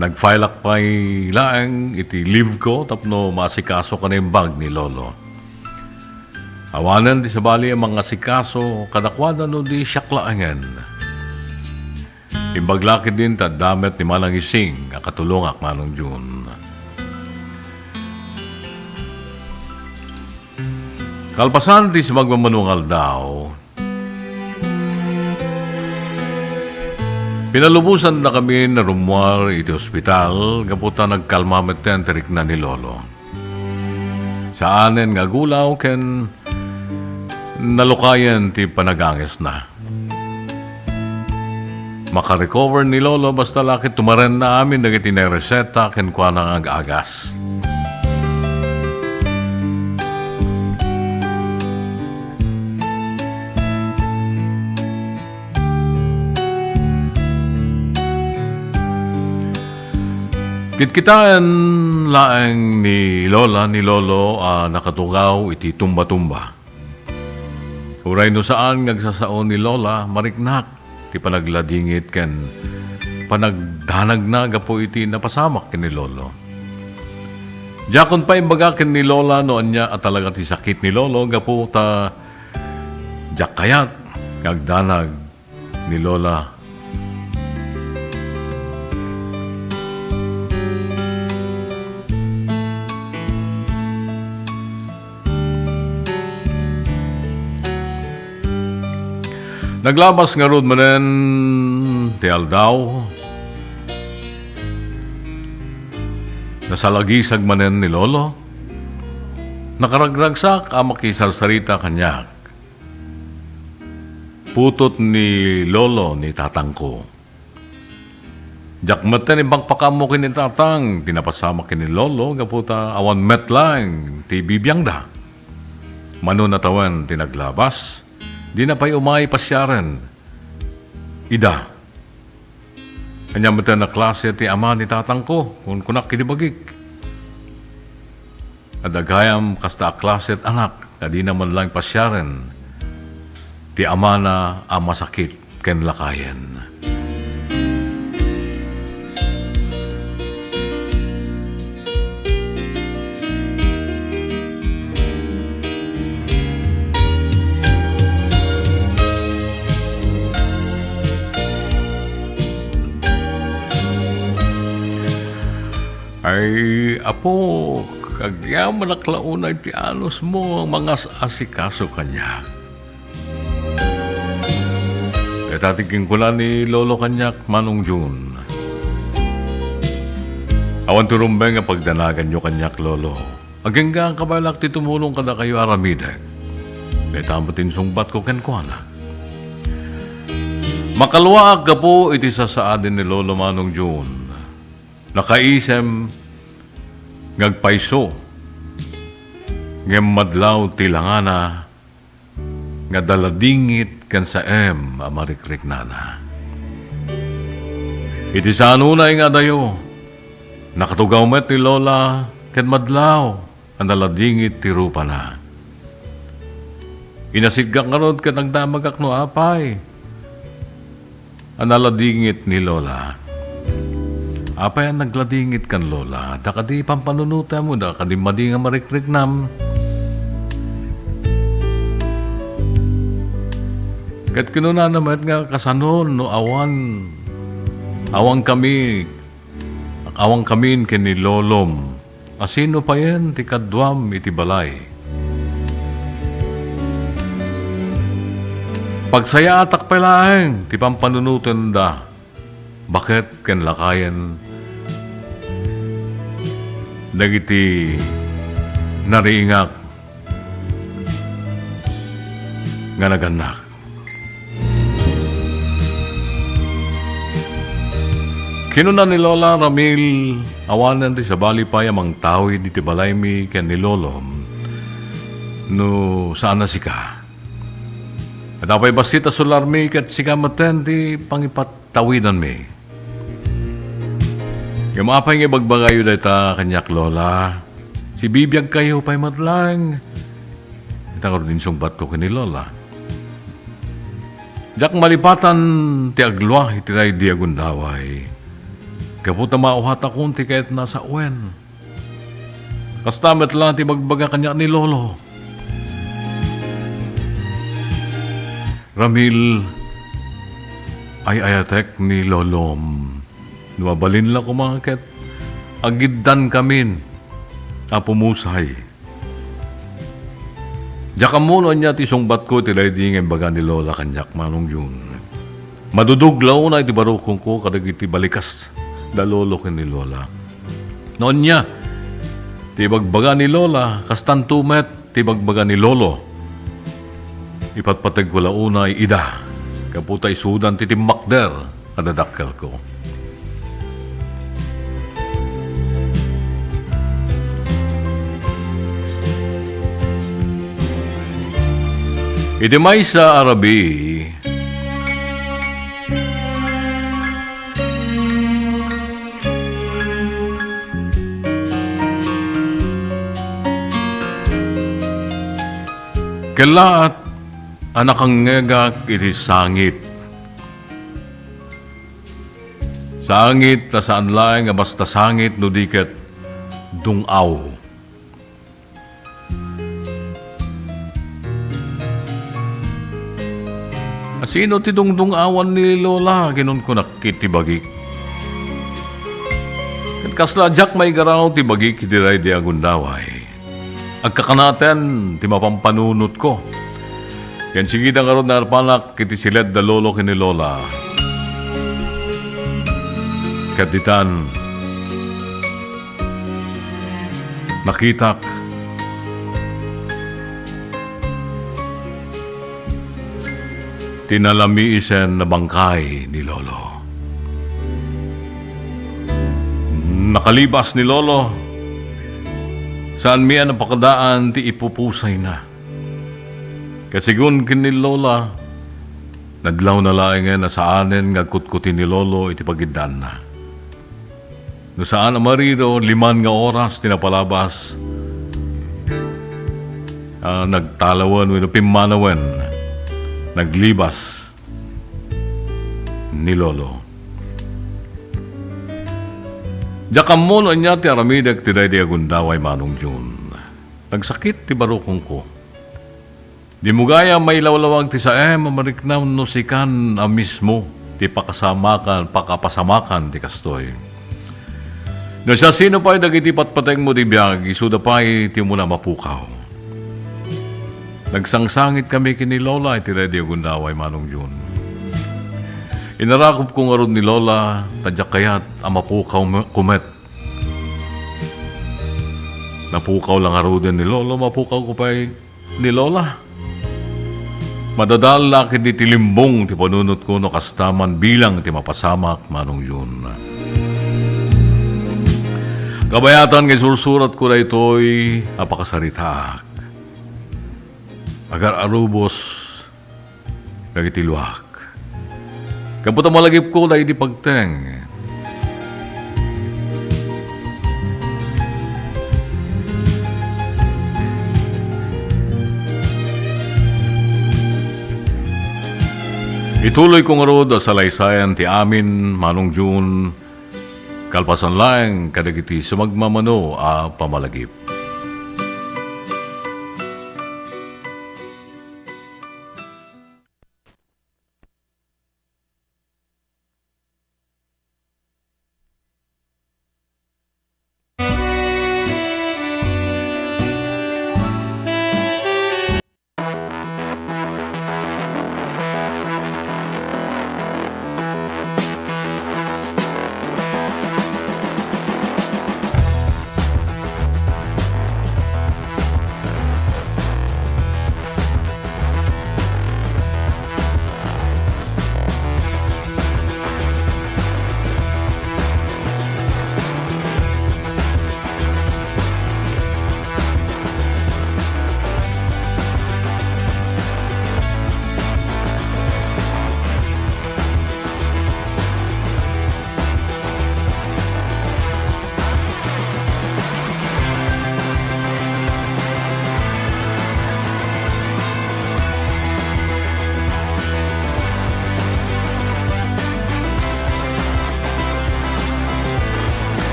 Nag-fileak pay laeng iti leave ko tapno maasikaso ka naimbag ni Lolo. Awanen ti sabali a mangasikaso kadakuada no di siak laengen. Imbag la ketdin ta adda met ni Manang Ising a katulongak, Manong Jun. Kalpasan ti sumagmamano nga aldaw, pinalubosannakamin a rummuar iti ospital gapu ta nagkalma metten ti rikna ni Lolo. Saanen nga agulaw ken nalukayen ti panagangesna. Makarecover ni Lolo basta la ket tumarenna amin dagiti naireseta kenkuana nga ag-agas. Kitkitaen laeng ni Lola ni Lolo a nakatugaw iti tumba-tumba. Uray no saan nga agsasao ni Lola, mariknak ti panagladingit ken panagdanagna gapu iti napasamak ken ni Lolo. Diakon pay imbaga ken ni Lola no ania a talaga ti sakit ni Lolo gapu ta diak kayat nga agdanag ni Lola. Naglabas ngarud manen ti aldaw. Nasalagisag manen ni Lolo. Nakaragragsak a makisarsarita kaniak. Putot ni Lolo ni tatangko. Diak metten ipakpakaammo ken ni tatang ti napasamak ken ni Lolo gapu ta awan met laeng ti bibiangda. Mano natawen ti naglabas, dina pay umay pasiaren ida. Ania met a klase ti ama ni tatangko? Kunkunak iti bagik. Adda gayam kasta a klase ti anak nga dina man laeng pasiaren ti amana a masakit ken lakayen. Ay, apo, agyamanak la unay ti anusmo a mangas-asikaso kaniak. Dayta ti kinkuna ni Lolo kaniak, Manong Jun. Awan ti rumbeng a pagdanaganyo kaniak, Lolo. Agingga a kabaelak ti tumulong kadakayo aramidek. Dayta met ti insungbatko kenkuana. Makaluaak gapu iti sasaadi ni Lolo, Manong Jun. Nakaisem nga agpayso, ngem madlaw ti langana nga adda ladingit ken saem a marikriknana. Iti sanona nga adayo, nakatugaw met ni Lola ken madlaw a naladingit ti rupana. Inasiddek ngarud ket nagdamagak no apay a naladingit ni Lola. Apay a nagladingit kan Lola? Adda kadi pampanunotem wenno adda kadi madi nga marikriknam? Ket kinunana met nga, kasano no awan, awan kami, awan kamin ken ni Lolom? A sino payen ti kaduam iti balay? Pagsayaatak pay laeng ti pampanunotenda baket ken lakayen dagiti nariingak nga nagannak. Kinuna ni Lola, Ramil, awanen ti sabali pay a mangtawid iti balaymi ken ni Lolom no saan a sika. Ket apay bassit a sularmi ket sika metten ti pangipattawidanmi. Ngem apay nga ibagbagayo dayta kaniak, Lola? Sibibiagkayo pay met laeng. Ita ngarud insungbatko ken ni Lola. Diak malipatan ti aglua iti daydi a gundaway. Gapu ta mauhatakon ti kayatna a sawen. Kasta met la ti ibagbaga kaniak ni Lolo. Ramil, ay-ayatek ni Lolom. No mabalin la koma ket agiddankamin a pumusay. Diak ammo no ania ti sungbatko iti daydi nga imbaga ni Lola kaniak, Manong Jun. Madudog la unay ti barukongko kadagiti balikas da Lolo ken ni Lola. No ania ti ibagbaga ni Lola, kastanto met ti ibagbaga ni Lolo. Ipatpategko la unay ida, gapu ta isudan ti timmakder a dadakkelko. Iti maysa a rabii, kellaat a nakangngegak iti sangit. Sangit ta saan laeng a basta sangit no di ket dung-aw. A sino ti dungdung-awan ni Lola? Kinunkunak iti bagik. Ket kasla diak maigaraw ti bagik iti daydi a gundaway. Agkakanaten ti mapampanunotko. Ken sigida ngarud naarpanak iti siled da Lolo ken ni Lola. Ket ditan, nakitak ti nalamiisen a bangkay ni Lolo. Nakalibas ni Lolo, saanmi a napakadaan ti ipupusayna. Kasigun ken ni Lola, Nadlawna laengen a saanen nga agkutkuti ni Lolo iti pagiddaanna. No saan a mariro, liman nga oras ti napalabas a nagtalawen wenno pimmanawen, naglibas ni Lolo. Diak ammo no ania ti aramidek ti daydi a gundaway, Manong Jun. Nagsakit ti barukongko. Dimo gayam mailawlawag ti saem a mariknam no sikan a mismo ti pakasamakan, pakapasamakan ti kastoy. No siasino pay dagiti patpatengmo ti biag, isuda pay ti umuna a mapukaw. Nagsangsangitkami ken ni Lola iti daydi a gundaway, Manong Jun. Inarakupko ngarud ni Lola, ta diak kayat a mapukaw me-, ko met. Napukaw la ngaruden ni Lolo, mapukawko pay ni Lola. Madadael la ketdi ti limbong ti panunotko no kasta man bilang ti mapasamak, Manong Jun. Kabayatan nga isursuratko daytoy a pakasaritaak. Agar-arubos dagiti luak. Gapu ta malagipko daydi pagteng. Ituloyko ngarud a salaysayan ti amin, Manong Jun, kalpasan laeng kadagiti sumagmamano a pamalagip.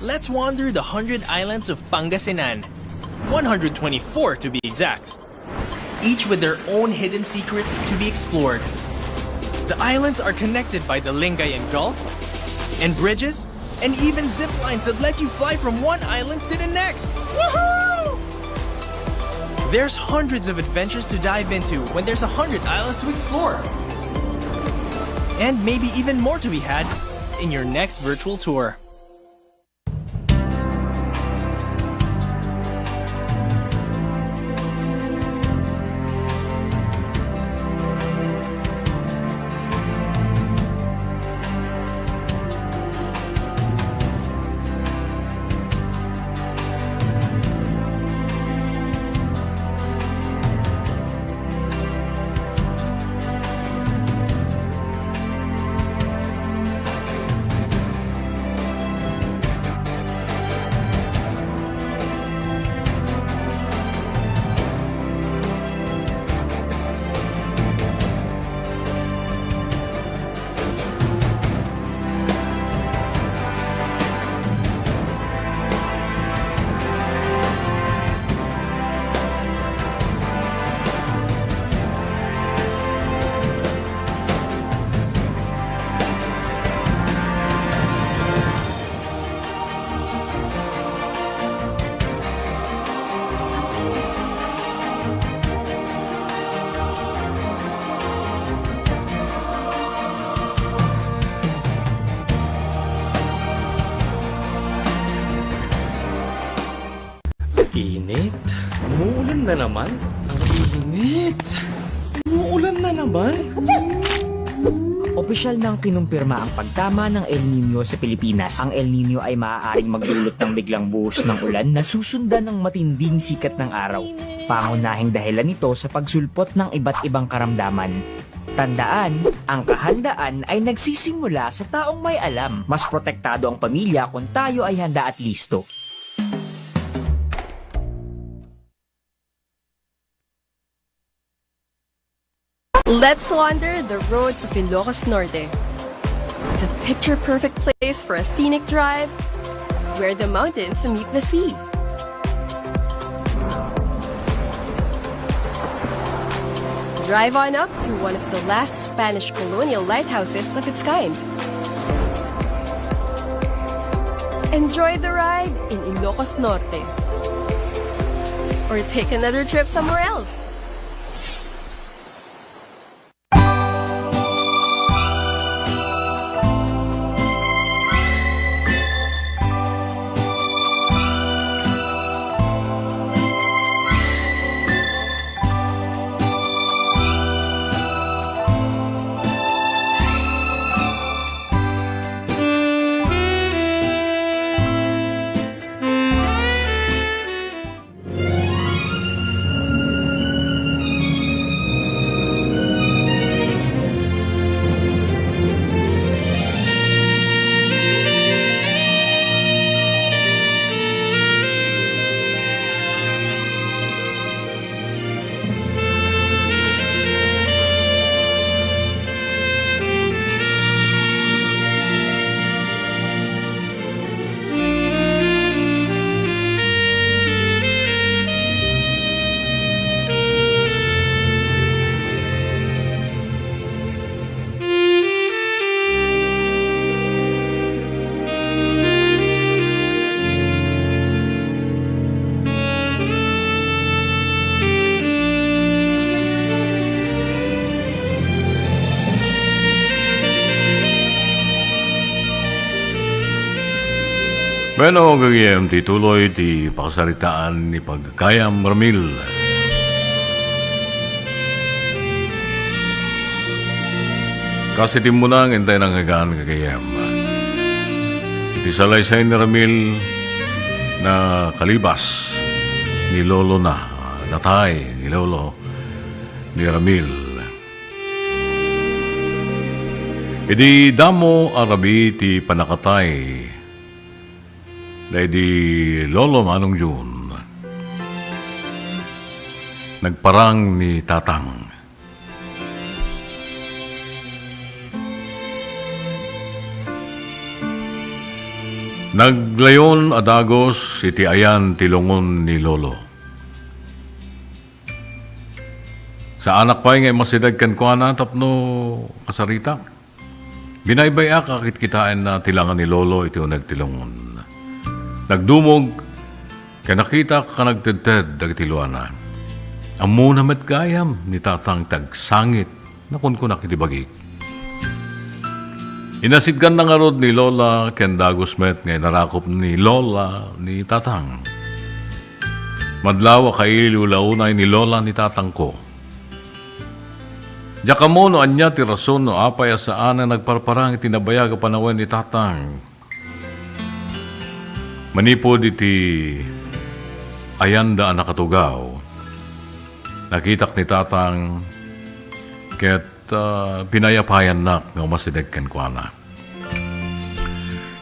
Let's wander the hundred islands of Pangasinan. One hundred twenty-four to be exact. Each with their own hidden secrets to be explored. The islands are connected by the Lingayen Gulf and bridges and even zip lines that let you fly from one island to the next. Woohoo! There's hundreds of adventures to dive into when there's a hundred islands to explore. And maybe even more to be had in your next virtual tour. Init. Umuulan na naman. Ang init. Umuulan na naman. O, Opisyal nang kinumpirma ang pagtama ng El Niño sa Pilipinas. Ang El Niño ay maaaring magdulot ng biglang buhos ng ulan na susundan ng matinding sikat ng araw. Pangunahing dahilan ito sa pagsulpot ng iba't ibang karamdaman. Tandaan, ang kahandaan ay nagsisimula sa taong may alam. Mas protektado ang pamilya kung tayo ay handa at listo. Let's wander the roads of Ilocos Norte, the picture-perfect place for a scenic drive where the mountains meet the sea. Drive on up to one of the last Spanish colonial lighthouses of its kind. Enjoy the ride in Ilocos Norte. Or take another trip somewhere else. Bueno, gagayem, ti tuloy ti pakasaritaan ni Pagkayam Ramil. Kas iti immuna, intay nangngegan, gagayem. Iti salaysay ni Ramil, nakalibas ni lolona, natay ni lolo ni Ramil. Idi damo a rabii ti pannakatay daydi lolo Manong Jun, nagparang ni Tatang. Naglayon a dagus iti ayan ti lungon ni lolo. Saanak pay nga immasideg kenkuana tapno kasaritak. Binaybay-ak a kitkitaenna ti langa ni lolo iti uneg ti lungon. Nagdumog ken nakitak a nagtedted dagiti luana. Ammona met gayam ni Tatang ti agsangit, nakunkunak iti bagik. Inasitganna ngarud ni Lola ken dagus met nga inarakop ni Lola ni Tatang. Madlaw a kailiw la unay ni Lola ni Tatangko. Diak ammo no ania ti rason no apay a saan a nagparparang iti nabayag a panawen ni Tatang. Manipud iti ayanda a nakatugaw, nakitak ni Tatang ket, ah, pinayapayannak nga umasideg kenkuana.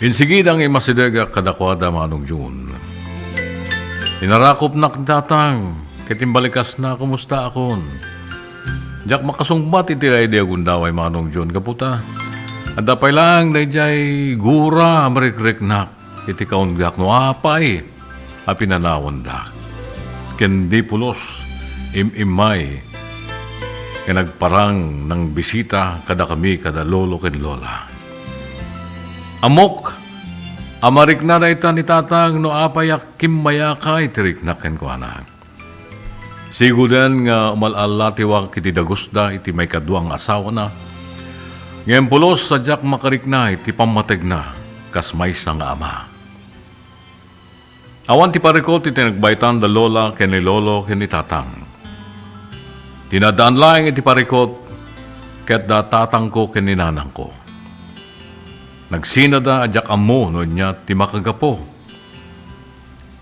Insigida nga imasidegak kadakuada, Manong Jun. Inarakopnak ni Tatang, ket imbalikasna, "Kumustaakon?" Diak makasungbat iti daydi a gundaway, Manong Jun, gapu ta adda pay laeng daydiay gura a marikriknak iti kaunggaak no apay a pinanawandak. Ken di pulos, im-immay nga nagparang nangbisita kadakami kada lolo ken lola. Ammok a marikna dayta ni Tatang no apay a kimmayaka iti riknak kenkuana. Siguden nga umal-allatiwak iti dagusda iti maikadua nga asawana, ngem pulos a diak makarikna iti pammategna kas maysa nga ama. Awan ti parikut iti nagbaytan da Lola ken ni Lolo ken ni Tatang. Ti naaddaan laeng iti parikut, ket da tatangko ken ni nanangko. Nagsinada a diak ammo no ania ti makagapu.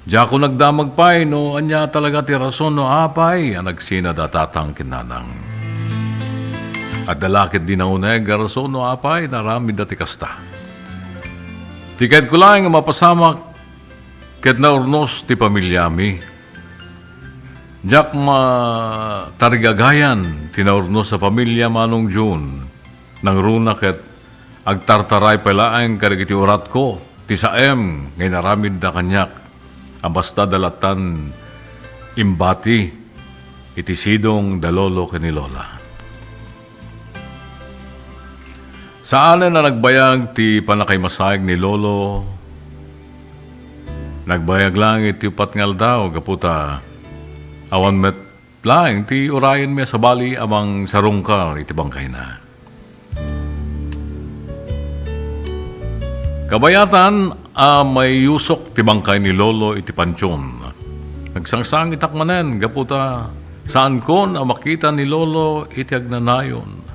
Diakon nagdamag pay no ania talaga ti rason no apay a nagsinada tatang ken nanang. Adda la ketdi nauneg a rason no apay naaramidda ti kasta. Ti kayatko laeng a mapasamak ket naurnos ti pamiliami. Diak matarigagayan ti naurnos a pamilia, Manong Jun. Nangruna ket agtartaray pay laeng kadagiti uratko ti saem nga inaramidda kaniak a basta da lattan imbati iti sidong da lolo ken ni lola. Saanen a nagbayag ti pannakaimasaig ni lolo. Nagbayag laeng iti uppat nga aldaw gapu ta awan met laeng ti urayenmi a sabali a mangsarungkar iti bangkayna. Kabayatan a maiyusok ti bangkay ni lolo iti pantion, nagsangsangitak manen gapu ta saankon a makita ni lolo iti agnanayon.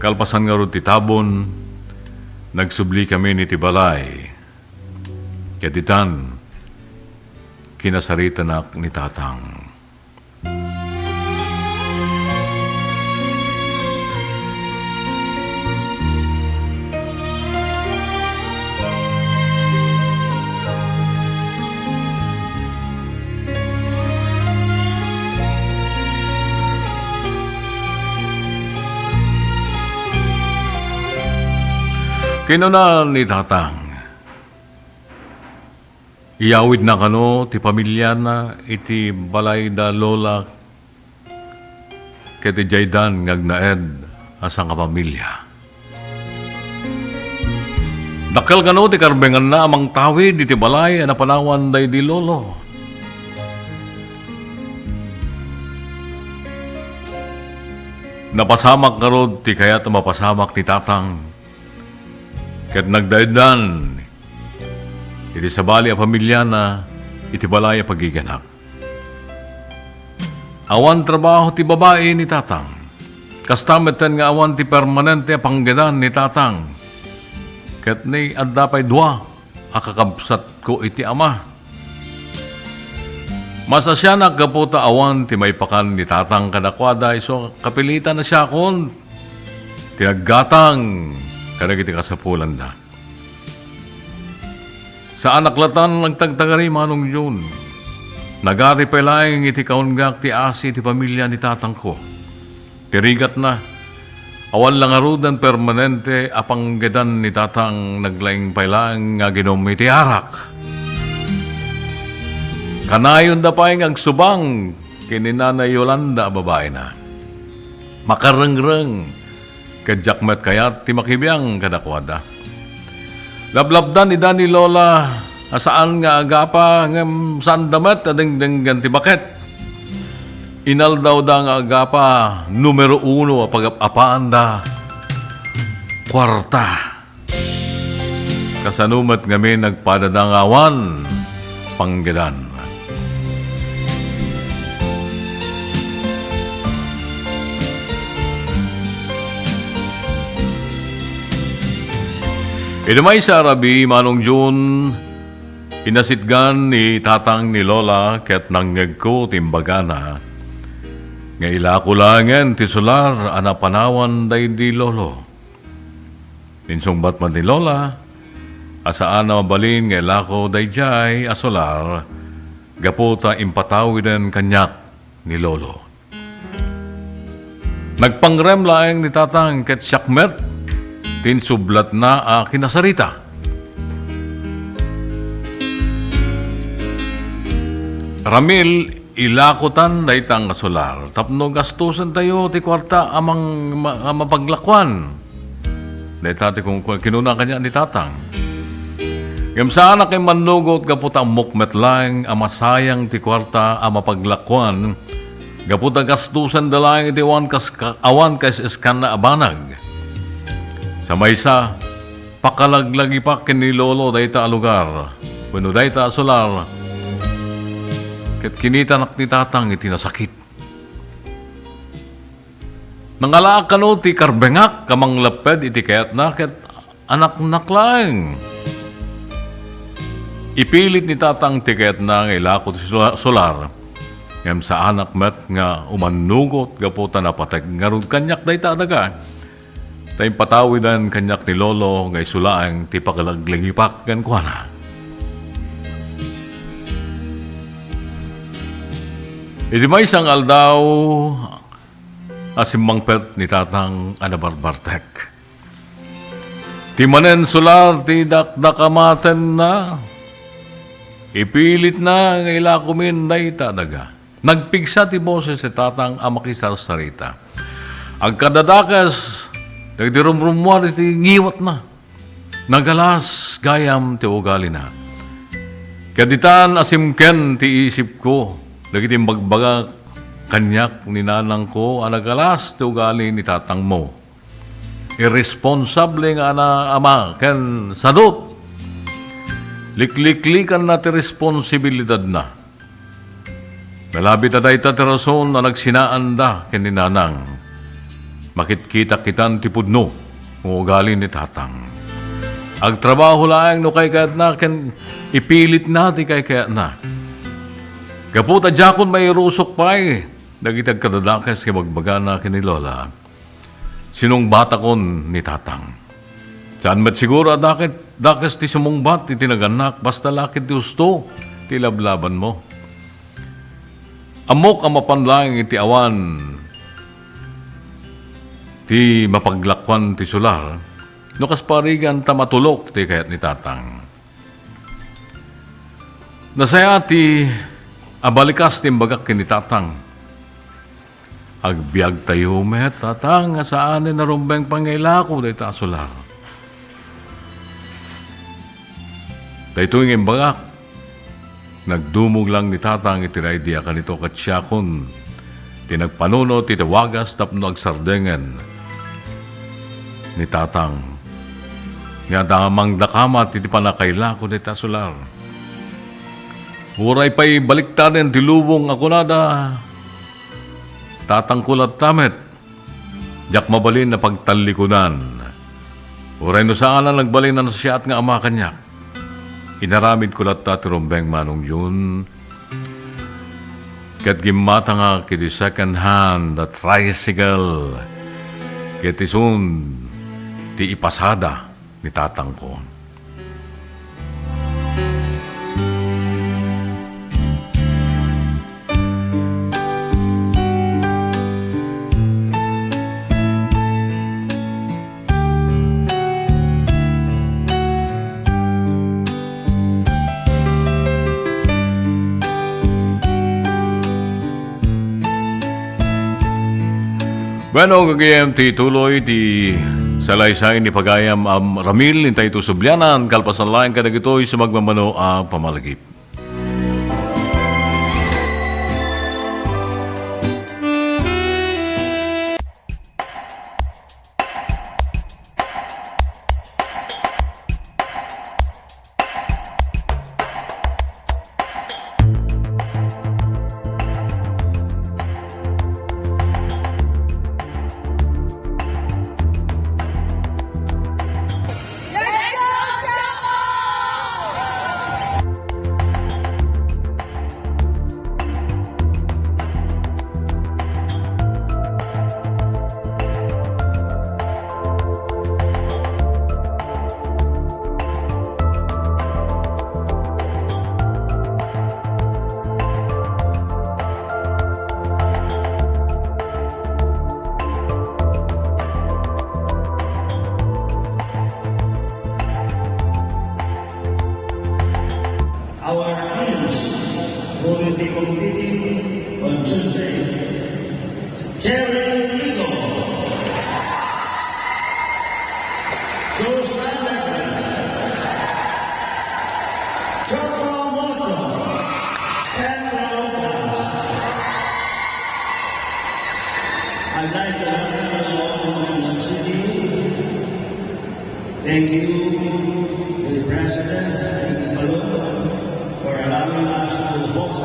Kalpasan ngarud ti tabon, nagsublikami iti balay. Ket ditan, kinasaritanak ni tatang. Kinuna ni tatang, iyawidna kano ti pamiliana iti balay da lola ket idiaydan nga agnaed a sangapamilia. Dakkel kano ti karbenganna a mangtawid iti balay a napanawan daydi lolo. Napasamak ngarud ti kayat a mapasamak ni tatang, ket nagdaeddan iti sabali a pamiliana iti balay a pagiganak. Awan trabaho ti babai ni tatang. Kasta metten nga awan ti permanente a panggedan ni tatang. Ket ni adda pay dua a kakabsatko iti ama. Masasianak gapu ta awan ti maipakan ni tatang kadakuada isu a kapilitan a siakon ti naggatang kadagiti kasapulanda. Saanak latan nagtagtagari, Manong Jun. Nagari pay laeng iti kaunggaak ti asi ti pamilia ni tatangko. Ti rigatna, awan la ngaruden permanente a panggedan ni tatang, naglaing pay laeng nga aginom iti arak. Kanayonda pay nga agsubang ken ni Nanay Yolanda a babaina. Makarengreng, ket diak met kayat ti makibiang kadakuada. Lablabdan ida ni Lola a saan nga agapa, ngem saanda met a dengdenggen ti baket. Inaldawda nga agapa, numero uno a pagap-apaanda, kuarta. Kasano met ngamin nagpadada nga awan panggedan. Iti maysa a rabii, Manong Jun, inasitgan ni tatang ni Lola ket nangngegko ti imbagana nga ilako laengen ti solar a napanawan daydi lolo. Insungbat met ni Lola a saan a mabalin nga ilako daydiay a solar gapu ta impatawiden kaniak ni Lolo. Nagpangrem laeng ni Tatang ket siak met ti insublatna a kinasarita. Ramil, ilakotan dayta nga solar tapno gastosentayo ti kuarta a mang-, ma-, a mapaglakuan. Dayta ti kun-, kun-, kinuna kaniak ni Tatang. Ngem saanak immannugot gapu ta ammok met laeng a masayang ti kuarta a mapaglakuan gapu ta gastosenda laeng iti awan kas-, ka-, awan kaes-eskanna a banag. Sa maysa, pakalaglagipak ken ni Lolo dayta a lugar wenno dayta a solar, ket kinitanak ni Tatang iti nasakit. Nangalaak kano ti karbengak a manglepped iti kayatna ket anaknak laeng. Ipilit ni Tatang ti kayatna nga ilako ti sula-, solar, ngem saanak met nga umannugot gapu ta napatek ngarud kaniak dayta a daga. Ta impatawiden kaniak ni Lolo nga isu laeng ti pakalaglagipak kenkuana. Iti maysa nga aldaw, a simmangpet ni Tatang a nabarbartek. Ti manen solar ti dakdakamatenna, ipilitna nga ilakomin dayta a daga. Nagpigsa ti boses ni Tatang a makisarsarita. Agkadadakes dagiti rumrummuar iti ngiwatna. Nagalas gayam ti ugalina. Ket ditan a simken ti isipko dagiti imbagbaga kaniak ni nanangko a nagalas ti ugali ni tatangmo. Irresponsable nga ana-, ama ken sadut. Likliklikanna ti responsibilidadna. Nalabi ta dayta ti rason a nagsinaanda ken ni Nanang. Makitkita kitan ti pudno nga ugali ni Tatang. Agtrabaho laeng no kaykayatna ken ipilitna ti kaykayatna. Gapu ta diakon mairusok pay dagiti agkadadakes nga ibagbagana ken ni Lola. Sinungbatakon ni Tatang. Saan met siguro a daket-, dakes ti sumungbat iti nagannak, basta la ket ti husto ti lablabanmo. Ammok a mapan laeng iti awan ti mapaglakuan ti solar, no kas parigan ta matulok ti kayat ni Tatang. Nasayaat ti abalikas ti imbagak ken ni Tatang. Agbiagtayo met, Tatang, nga saanen a rumbeng pay nga ilako dayta a solar. Daytoy nga imbagak, nagdumog lang ni Tatang iti raydi a kanito ket siakon ti nagpanunot iti wagas tapno agsardengen ni Tatang nga damangdakamat iti pannakailako dayta a solar. Uray pay baliktaden ti lubong a kunada, tatangko latta met. Diak mabalin a pagtallikudan. Uray no saan a nagbalin a nasayaat nga ama kaniak. Inaramidko latta ti rumbeng Manong Jun. Ket gimmatangak iti second hand a tricycle. Ket isun ti ipasada ni tatangko. Bueno, gagayem ti tuloy ti salaysay ni pagayam a ramil, intay ito sublianan, kalpasan laeng kadagitoy sumagmamano a pamalagip. Our teams who will be competing on Tuesday. Jerry Igo. Joe Steinbecker. Joko Moto. Ken Lopez. I'd like to welcome you all to Mangkok City. Thank you to the President, Ricky Paloma, for allowing us to host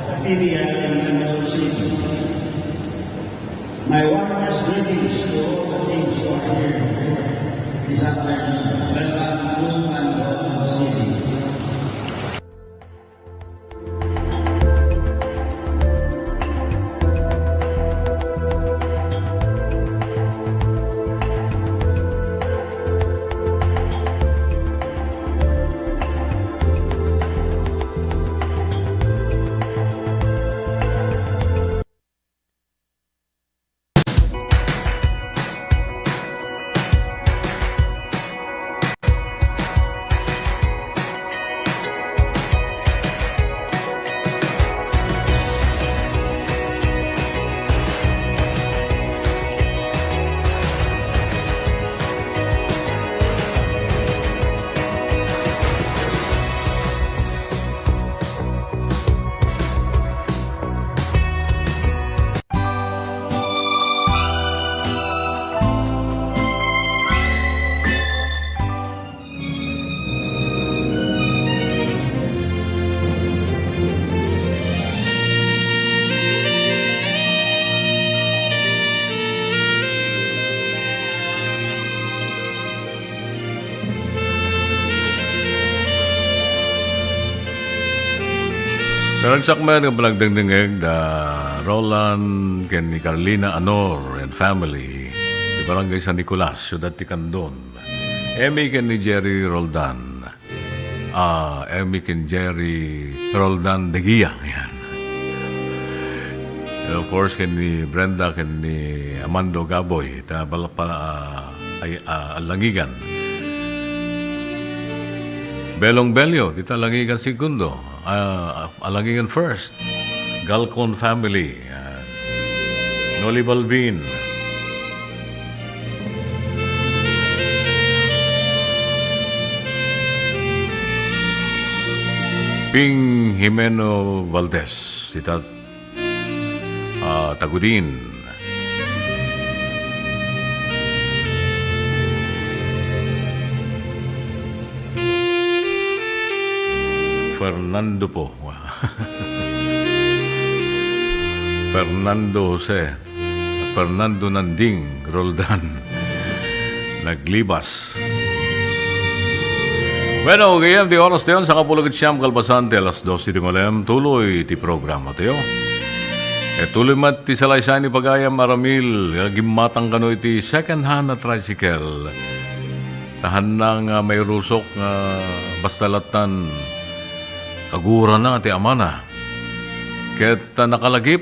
the P B L in Mangkok City. My warmest greetings to all the teams who are here this afternoon. Welcome to Pandacan City. Naragsak met nga panagdengdengngeg da Roland ken ni Carlina Anor and family, ti Barangay San Nicolas, Siudad ti Candon. Emmy ken ni Jerry Roldan. Ah, Emmy ken Jerry Roldan de Guia. Yan. And of course, ken ni Brenda, ken ni Amando Gaboy, ta bala pa, ah, ay, ah, Alangigan. Belong Belio, dita Alangigan Segundo, ah, Alangigan First. Galcon family. Yan. Noli Balbin. Ping Jimeno Valdez, dita, ah, Tagudin. Fernando po. Fernando Jose. Fernando Nanding Roldan. Naglibas. Bueno, gayam ti oras tayo, sangkapulo ket siam kalpasan ti alas dos iti malem, tuloy ti programa tayo. Ket tuloy met ti salaysay ni pagayam a Ramil, nga gimmatang kano iti second hand a tricycle. Ta hanna nga mairusok nga basta lattan kagurana ti amana. Ket nakalagip,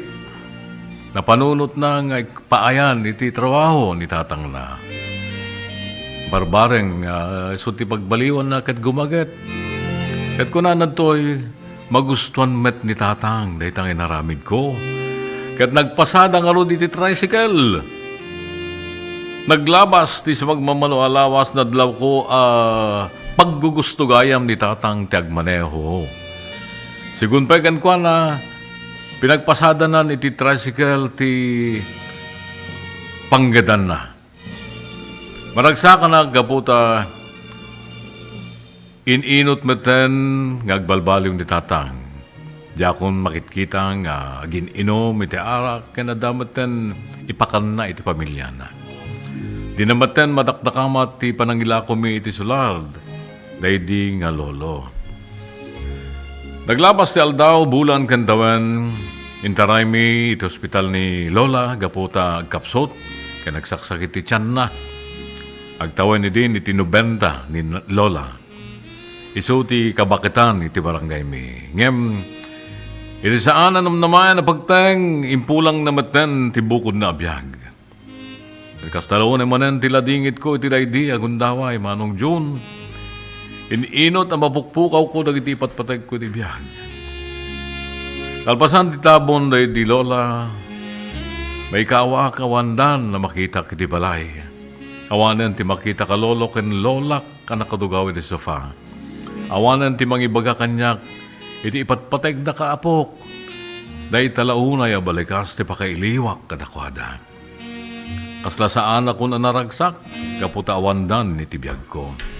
napanunotna nga paayan iti trabaho ni tatangna. Barbareng, ah, isu ti pagbaliwanna ket gumaget. Ket kunana ditoy, "Magustuan met ni Tatang dayta nga inaramidko." Ket nagpasada ngarud iti tricycle. Naglabas ti sumagmamano a lawas, nadlawko a paggugusto gayam ni Tatang ti agmaneho. Sigun pay kenkuana, pinagpasadanan iti tricycle ti panggedanna. Maragsakanak gapu ta in-inot metten nga agbalbaliw ni Tatang. Diakon makitkita nga agin-inum iti arak ken adda metten ipakanna iti pamiliana. Dina metten madakdakamat ti panangilakomi iti sulard daydi nga lolo. Naglabas ti aldaw, bulan ken tawen, intaraymi iti ospital ni Lola gapu ta agkapsut ken agsaksakit ti tianna. Agtawen idin iti nobenta ni Lola. Isu ti kabaketan iti barangaymi. Ngem, iti saan a namnamayan a pagteng, impulangna metten ti bukodna a biag. Ket kasta la unay manen ti ladingitko iti daydi a gundaway, Manong Jun. In-inot a mapukpukawko dagiti ipatpategko iti biag. Kalpasan ti tabon daydi Lola, maikawaak awandan a makitak iti balay. Awanen ti makitak a lolo ken lolak a nakadugaw iti sofa. Awanen ti mangibaga kaniak iti ipatpategda ka, apok. Dayta la unay a balikas ti pakailiwak kadakuada. Kasla saanakon a naragsak gapu ta awandan iti biagko.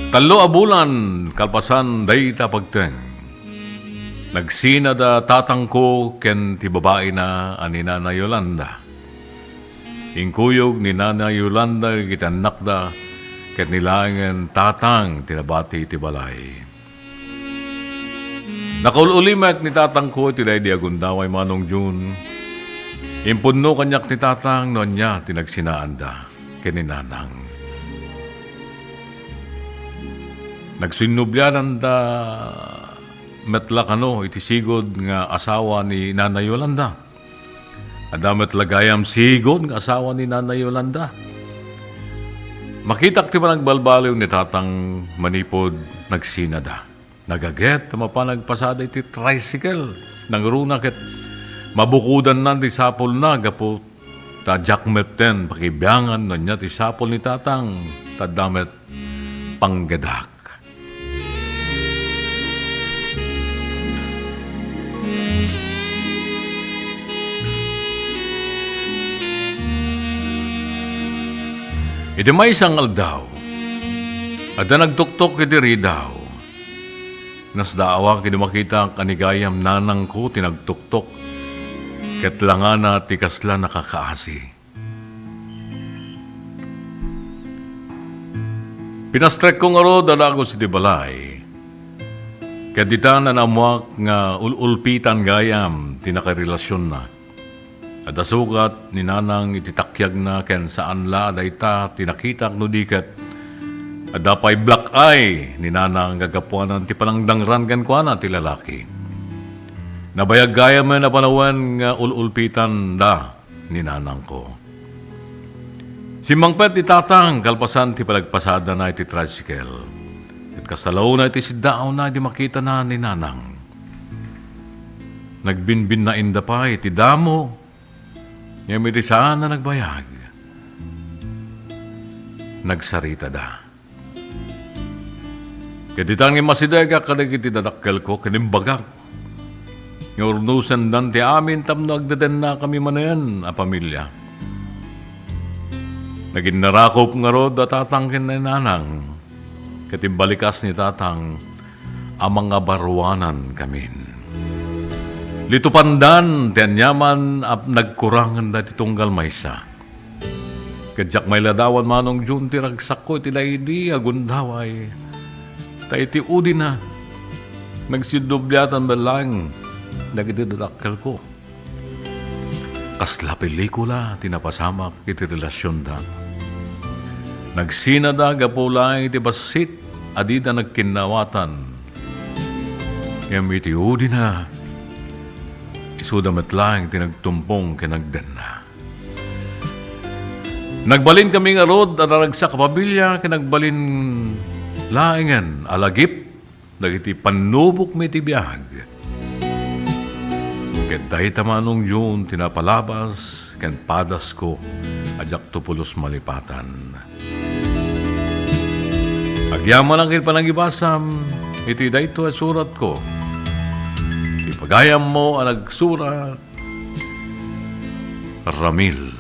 Tallo a bulan kalpasan dayta pagteng. Nagsinada tatangko ken ti babaina a ni Nana Yolanda. Inkuyog ni Nana Yolanda dagiti annakda ket ni laengen tatang ti nabati iti balay. Nakaul-ulimek ni tatangko iti daydi a gundaway, Manong Jun. Impunno kaniak ni tatang no ania ti nagsinaanda ken ni nanang. Nagsinnubliananda met la kano iti sigud nga asawa ni Nana Yolanda. Adda met la gayam sigud nga asawa ni Nana Yolanda. Makitak ti panagbalbaliw ni tatang manipud nagsinada. Nagaget ta mapan nagpasada iti tricycle. Nangruna ket mabukodanna ti sapulna gapu ta diak metten pakibiangan no ania ti sapul ni tatang, ta adda met panggedak. Iti maysa nga aldaw, adda nagtuktok iti ridaw. Nasdaawak idi makitak a ni gayam nanangko ti nagtuktok, ket langana ti kasla nakakaasi. Pinastrekko ngarud a dagus iti balay, ket ditan naammoak nga ul-ulpitan gayam ti nakarelasionna. Adda sugat ni nanang iti takyagna ken saan la a dayta ti nakitak no di ket adda pay black eye ni nanang nga gapuanan ti panangdangran kenkuana ti lalaki. Nabayag gayamen a panawen nga ul-ulpitanda ni nanangko. Simmangpet ni tatang kalpasan ti panagpasadana iti tricycle. Ket kasta la unay ti siddaawna idi makitana ni nanang. Nagbinbinnainda pay iti damo, ngem iti saan a nagbayag, nagsaritada. Ket ditan nga immasidegak kadagiti dadakkelko ken imbagak nga urnosendan ti amin tapno agdedennakami manen a pamilia. Naginnarakop ngarud a tatang ken ni nanang, ket imbalikas ni tatang a mangabaruanankamin. Litupandan ti aniaman a nagkurangenda iti tunggal maysa. Ket diak mailadawan, Manong Jun, ti ragsakko iti daydi a gundaway. Ta iti udina, nagsinnubliatan met laeng dagiti dadakkelko. Kasla pelikula ti napasamak iti relasionda. Nagsinada gapu laeng iti bassit a dida nagkinnawatan. Ngem iti udina, isuda met laeng ti nagtumpong ken nagdenna. Nagbalinkami ngarud a naragsak a pamilia ken nagbalin laengen a lagip dagiti pannubokmi iti biag. Ket dayta, Manong Jun, ti napalabas ken padasko a diakto pulos malipatan. Agyamanak iti panangibasam iti daytoy a suratko. Ti pagayammo a nagsurat, Ramil.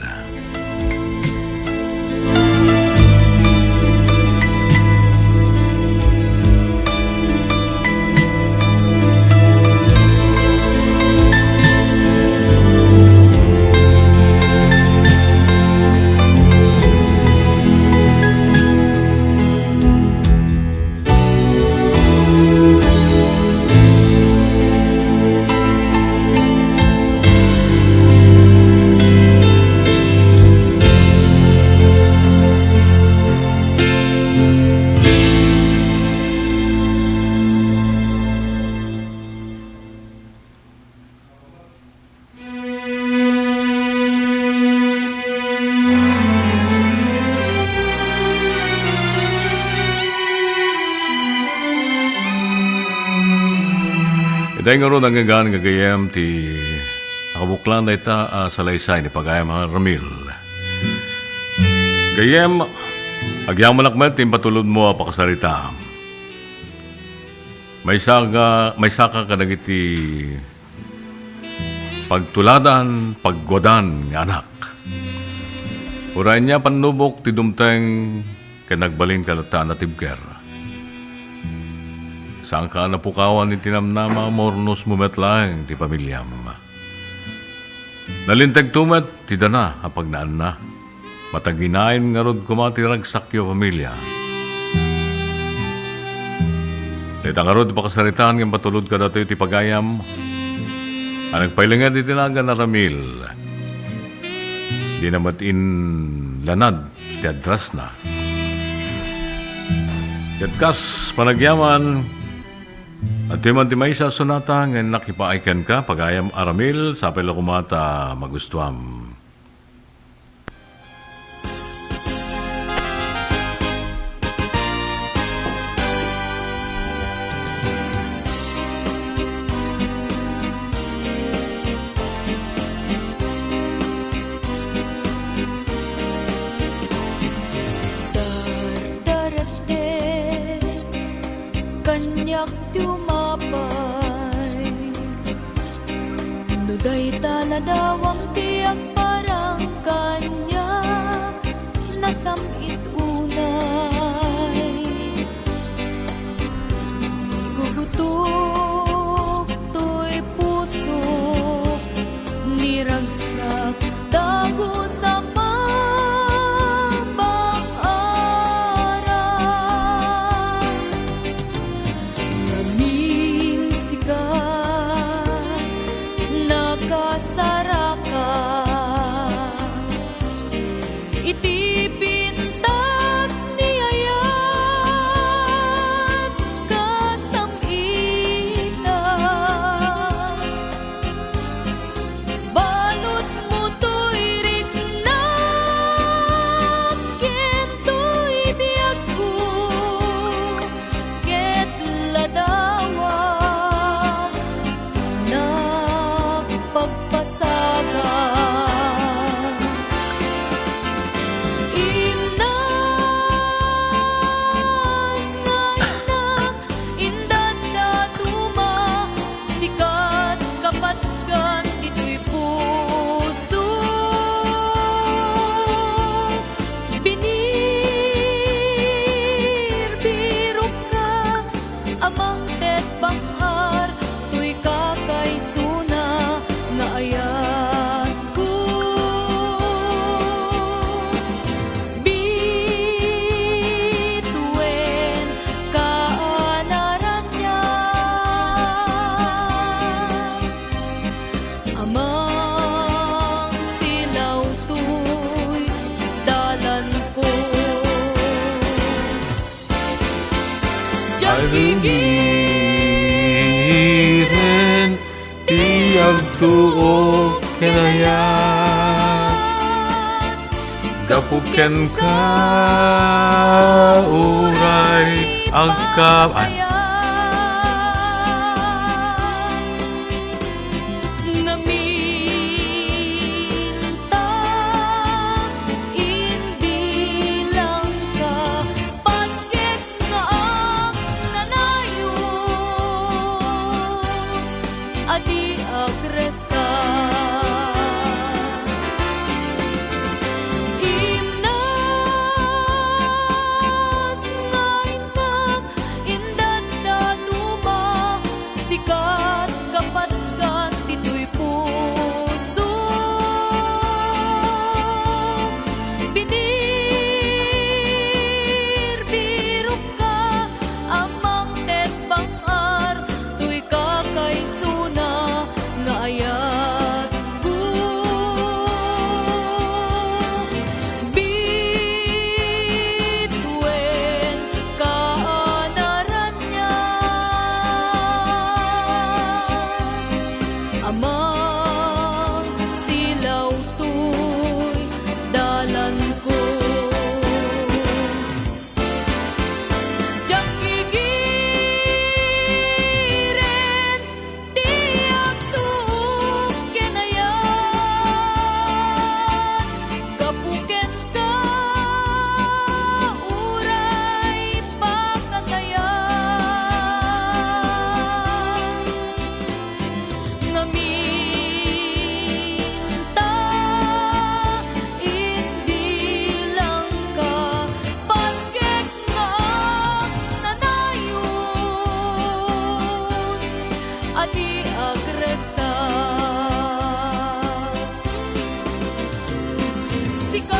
Itay ngarud, anggagan nga gayyem ti nakabuklan dayta a salaysay ni pagayam a Ramil. Gayyem, agyamanak met ti impatulodmo a pakasaritaam. Maysa nga, maysaka kadagiti pagtuladan, pagguadan nga anak. Uray ania pannubok ti dumteng ken nagbalinka latta a natibker. Saanka a napukawan iti namnama, murnosmo met laeng ti pamiliam. Nalintegto met ti dana a pagnaanna. Mataginain ngarud koma ti ragsakyo a pamilia. Dayta ngarud ti pakasaritaan nga impatulod kadatoy ti pagayam a nagpailinged iti nagan a Ramil. Dina met inlanad ti addressna. Ket kas panagyaman, adtoy man ti maysa a sonata nga innak ipaay kenka, pagayam a Ramil, sapay la koma ta magustuam. Dardarepte kaniak ti umapay. No dayta ladawam ti agparang kaniak, nasam-it unay. Sigugutok toy pusok, niragsak dagus a mabang-ara. Ngamin sika, nakasaraka iti pintas ni ayat kasam-ita. Balutmo toy riknak ken toy biagko, ket ladawam ti nagpagpasagan. Imnas nga innak, indaddaduma, sikat kapatgan ditoy puso. Binirbirokka, a mangted bang-ar toy kakaisuna nga ayatko. Bituen ka a naranian, a mangsilaw toy dalanko. Diak igiren ti agtuok ken ayat gapu kenka, uray agka-, ay. Ngamin ta imbilangka, patgek nga agnanayon a di agresa. Imnas nga innak, indaddaduma, sikat kapatgan ditoy puso. Binirbirokka a mangted bang-ar toy kakaisuna ti agresap. Sikat,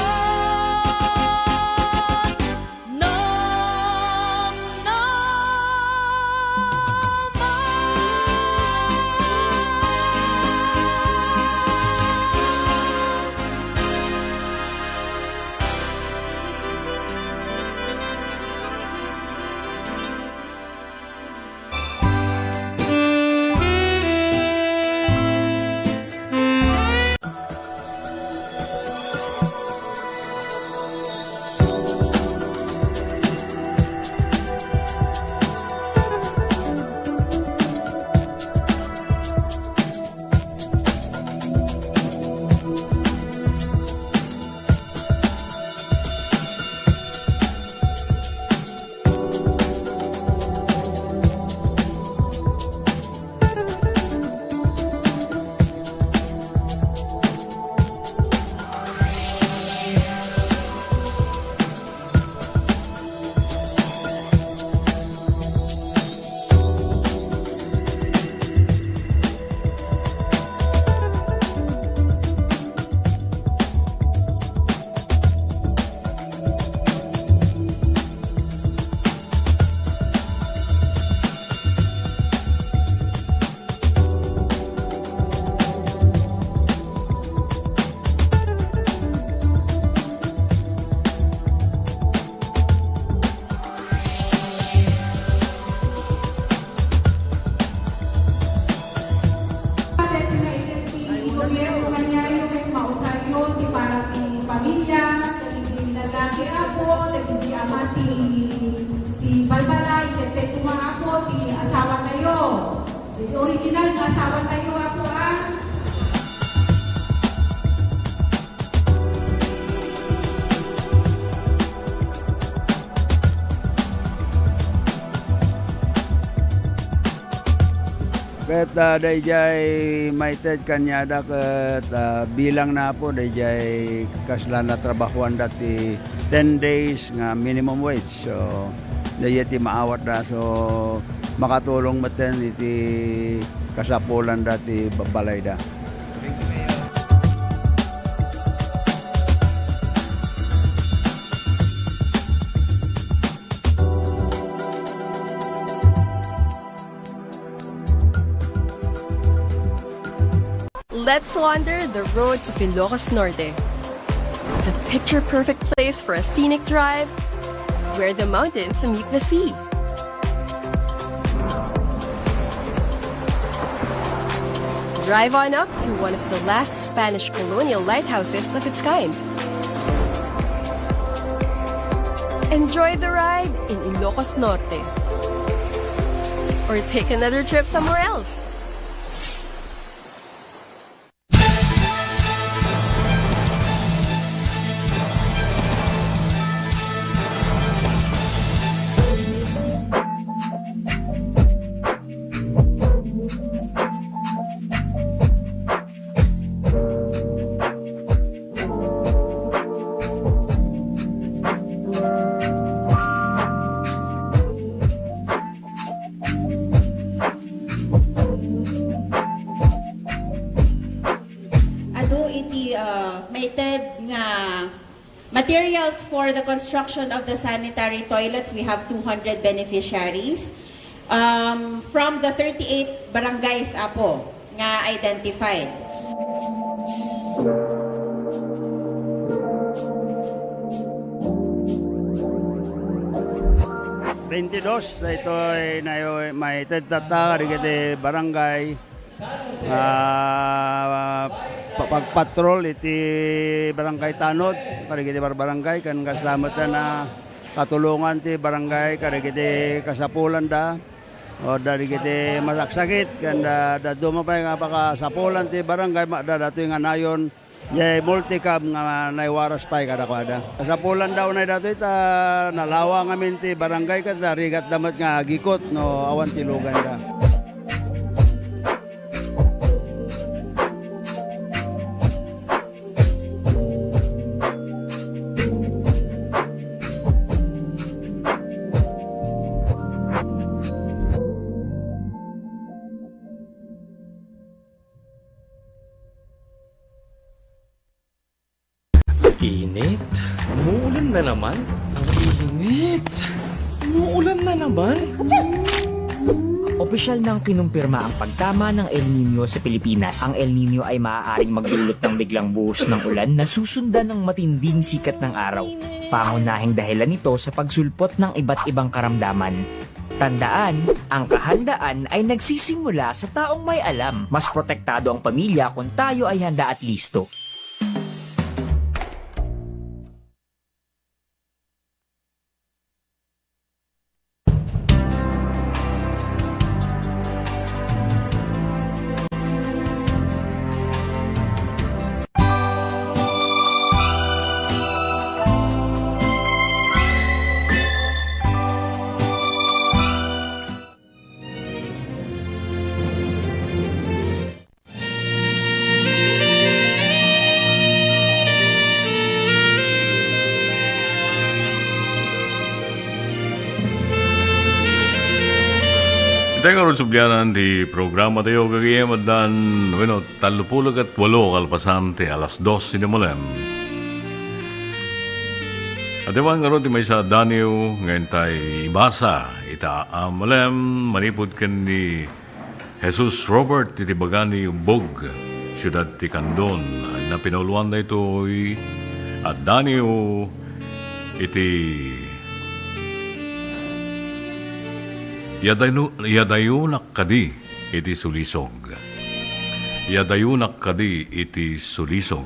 namnama. Pati ti maited ti gobierno kaniayo ket mausayo ti para ti pamilia, dagiti lalaki, Apo, dagiti ama ti, ti balbalay, ket koma, Apo, ti asawatayo. Dagiti original nga asawatayo, Apo, a. Ket, ah, daydiay maited kaniada ket, ah, bilangna, Apo, daydiay kasla natrabahoanda ti ten days nga minimum wage. So, daydiay ti maawatda. So, makatulong metten iti kasapulanda ti ba-, balayda. Let's wander the roads of Ilocos Norte, the picture-perfect place for a scenic drive, where the mountains meet the sea. Drive on up to one of the last Spanish colonial lighthouses of its kind. Enjoy the ride in Ilocos Norte. Or take another trip somewhere else. Adu iti, ah, maited nga materials for the construction of the sanitary toilets. We have two hundred beneficiaries, um, from the thirty-eight barangays, Apo, nga identified. Twenty-dos, daytoy nayo-, maited tatta kadagiti barangay, ah, pa-, pagpatrol iti Barangay Tanod, kadagiti barbarangay, ken kasla met a katulongan ti barangay, kadagiti kasapulanda, o kadagiti masaksakit, ken da-, dadduma pay nga pakasapulan ti barangay, ma-, da-, datoy nga nayon, Jay multicab nga naiwaras pay kadakuada. Kasapulan da unay datoy ta nalawa ngamin ti barangay ket narigat da met nga agikot no awan ti luganda. Init? Umuulan na naman? Ang init! Umuulan na naman? Opisyal nang kinumpirma ang pagtama ng El Niño sa Pilipinas. Ang El Niño ay maaaring magdulot ng biglang buhos ng ulan na susundan ng matinding sikat ng araw. Pangunahing dahilan nito sa pagsulpot ng iba't ibang karamdaman. Tandaan, ang kahandaan ay nagsisimula sa taong may alam. Mas protektado ang pamilya kung tayo ay handa at listo. Itay nga rod sublianan ti programa tayo, gagayem, addan, bueno, tallopulo ket walo kalpasan ti alas dos iti malem. Adda man ngarud ti maysa a daniw nga intay ibasa ita a malem manipud ken ni Jesus Robert iti baga ni Ubbog, siudad ti Candon. Napinauluan daytoy a daniw iti Yadayo-, yadayonak kadi iti sulisog. Yadayonak kadi iti sulisog.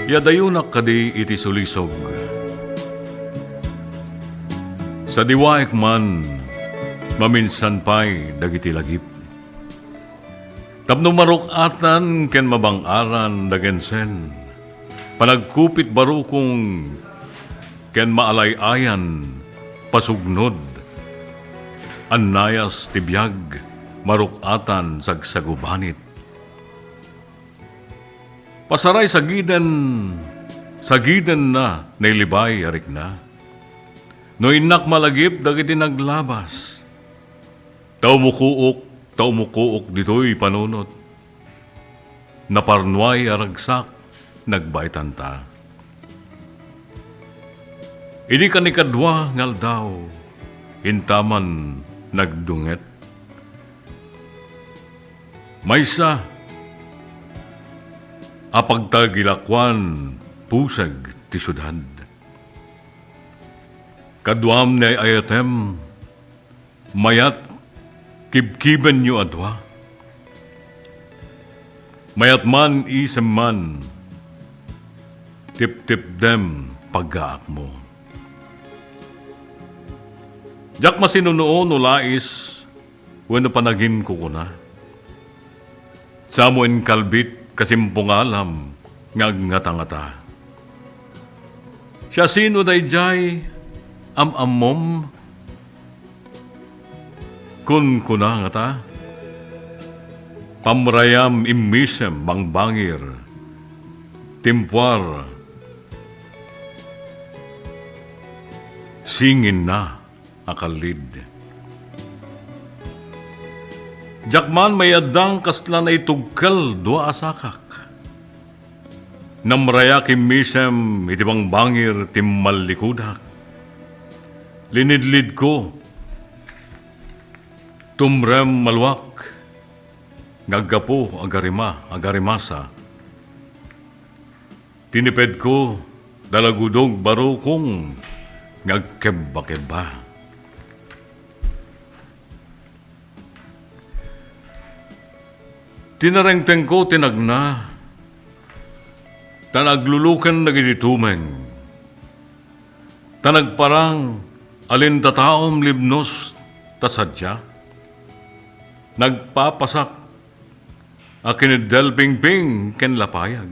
Yadayonak kadi iti sulisog. Sadiwaek man, maminsan pay dagiti lagip. Tapno maruk-atan ken mabang-aran da gensen, panagkupit barukong ken maalay-ayan, pasugnod, annayas ti biag, maruk-atan sagsagubanit. Pasaray sagiden, sagidenna nailibay a rikna. No innak malagip dagiti naglabas, ta umukuok, ta umukuok ditoy panunot. Naparnuay a ragsak, nagbaetanta. Idi kanikadua nga aldaw, intaman nagdunget. Maysa a pagtagilakuan puseg ti siudad. Kaduam ni ay-ayatem, mayat kibkibenyo a dua. Mayat man isem man, tiptipdem paggaakmo. Diak masinunuo no lais wenno panaginkukuna. Samo inkalbit kasimpungalam nga agngatangata. Siasino daydiay am-ammom? Kunkuna ngata, pamrayam immisem bangbangir, timpuar, singinna a kallid. Diak man mayaddang kasla naitugkel dua a sakak. Namrayak immisem iti bangbangir ti mallikudak. Linidlidko, tumrem maluak, nga aggapu a garima a garimasa. Tinipedko, dalagudog barukong nga agkebbakebba. Tinarengtengko ti nagna, tan agluluken dagiti tumeng, tan agparang a lintataom libnos ta sadiak. Nagpapasak a kineddel pingping ken lapayag.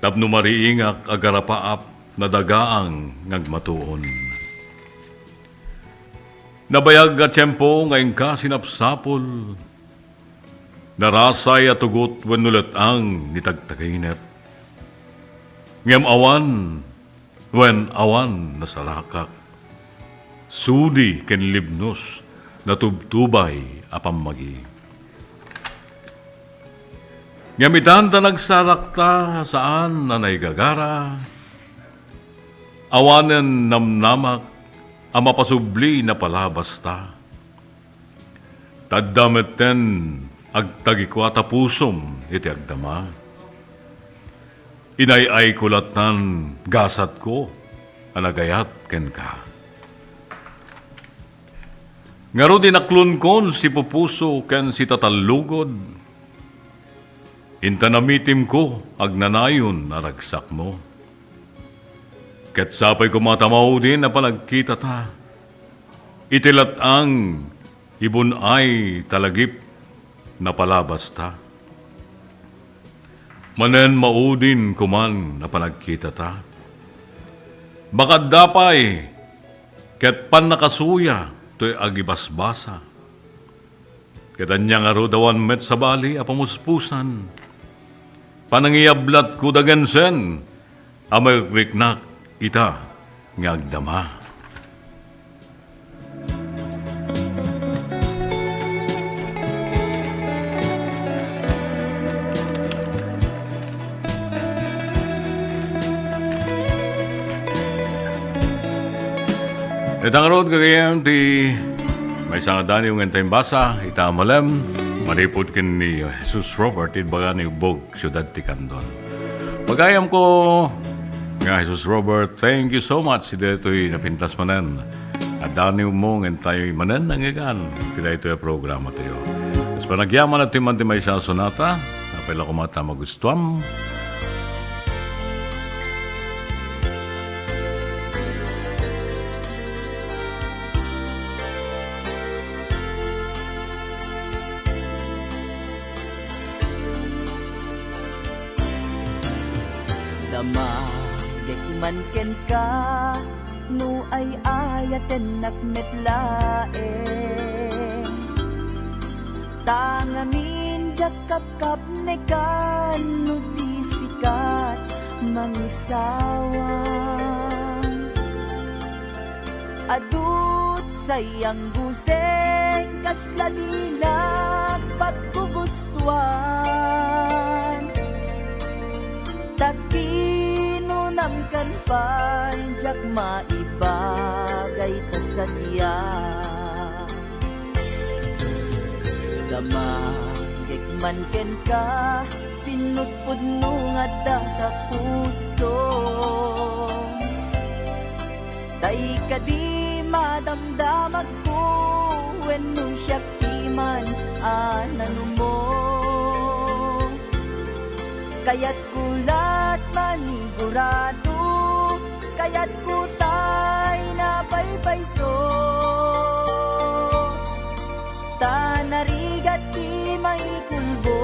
Tapno mariingak a garapaap nadagaang nga agmatuon. Nabayag a tiempo nga inka sinapsapul, narasay a tugot wenno let-ang ni tagtagainep. Ngem awan, wen awan nasarakak. Sudi ken libnos, natubtubay a pammagi. Ngem itan ta nagsarakta, saan a naigagara, awanen namnamak a mapasubli napalabasta. Ta adda metten agtagikuat a pusom iti agdama. Inay-ayko lattan gasatko a nagayat kenka. Ngarud, inaklonkon sipupuso ken sitatallugod, inta namitimko agnanayon a ragsakmo. Ket sapay koma ta maudin a panagkitata, iti lat-ang ibun-ay talagip napalabasta. Manen maudin koman a panagkitata. Bakadda pay ket pannakasuya toy agibasbasa. Ket ania ngarud awan met sabali a pamuspusan? Panangiyablatko dagensen a marikriknak ita nga agdama. Ita ngarud, gagayyem, ti maysa nga daniw nga intay imbasa ita a malem manipud ken ni Jesus Robert iti ibagana nga Ubbog, Siudad ti Candon. Pagayamko nga Jesus Robert, thank you so much. Daytoy napintas manen a daniwmo nga intay manen nangngegan ti daytoy a programatayo. Ket panagyaman, adtoy man ti maysa a sonata, apay la koma ta magustuam. Damagek man kenka, no ay-ayatennak met laeng. Ta ngamin diak kapkapnekan no di sikat mangisawan. Adut sayang guseng kasla dinak paggugustuan. Ta kinunam kan pay diak maibagay ta sadia. Damagek man kenka, sinutpudno nga adda ta pusom. Tay kadi madamdamagko wenno siak ti man a nanumo. Kayatko lat manigurado, kayatko tay napaypayso. Ta narigat ti maikulbo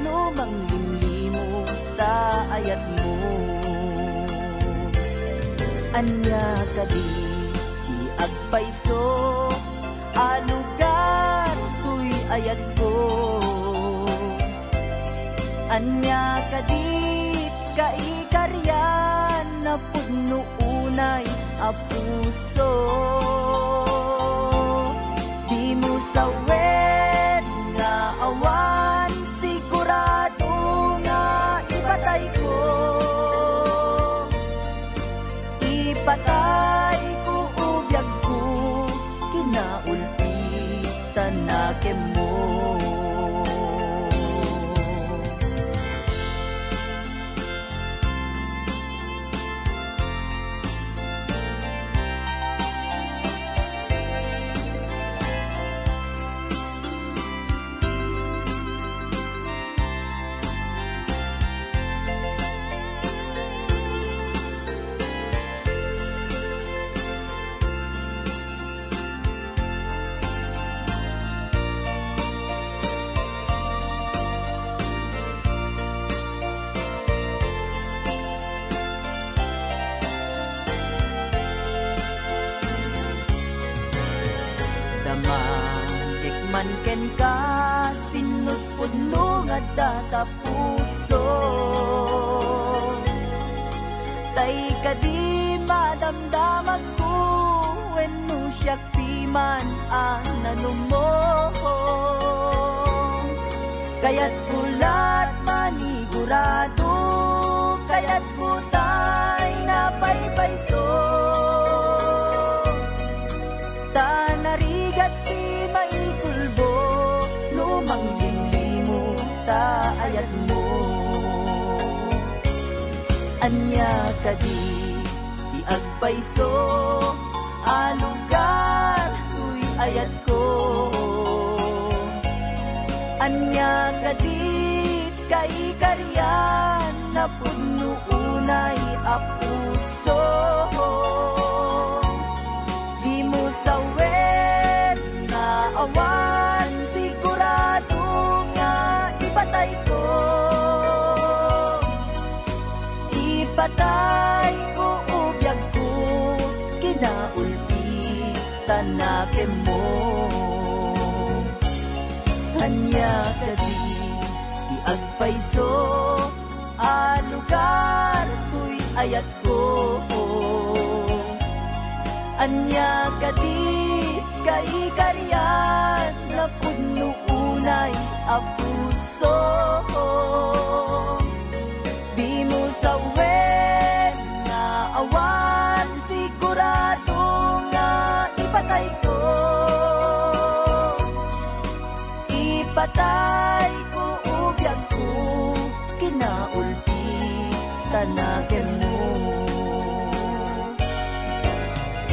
no manglimlimo ta ayatmo. Ania kadi ti agpayso a lugar toy ayatko? Ania kadi kaikarian a pudno unay a puso. Dimo sawen nga awan sigurado nga ipatayko. Ipatayko o biagko, kinaulpitan a kenmo. Tumong, kayatko lat manigurado, kayatko tay napaypayso. Ta narigat ti maikulbo, no manglimlimo ta ayatmo. Ania kadi ti agpayso a lugar toy ayatko? Ania kadi kaikarian a pudno unay a puso? Dimo sawen nga awan sigurado nga ipatayko. Ipatayko o biagko, kinaulpitan a kenmo. Ania kadi ti agpayso a lugar toy ayatko? Ania kadi kaikarian a pudno unay a puso? Dimo sawen nga awan sigurado nga ipatayko. Ipatayko o biagko, kinaulpitan a kenmo.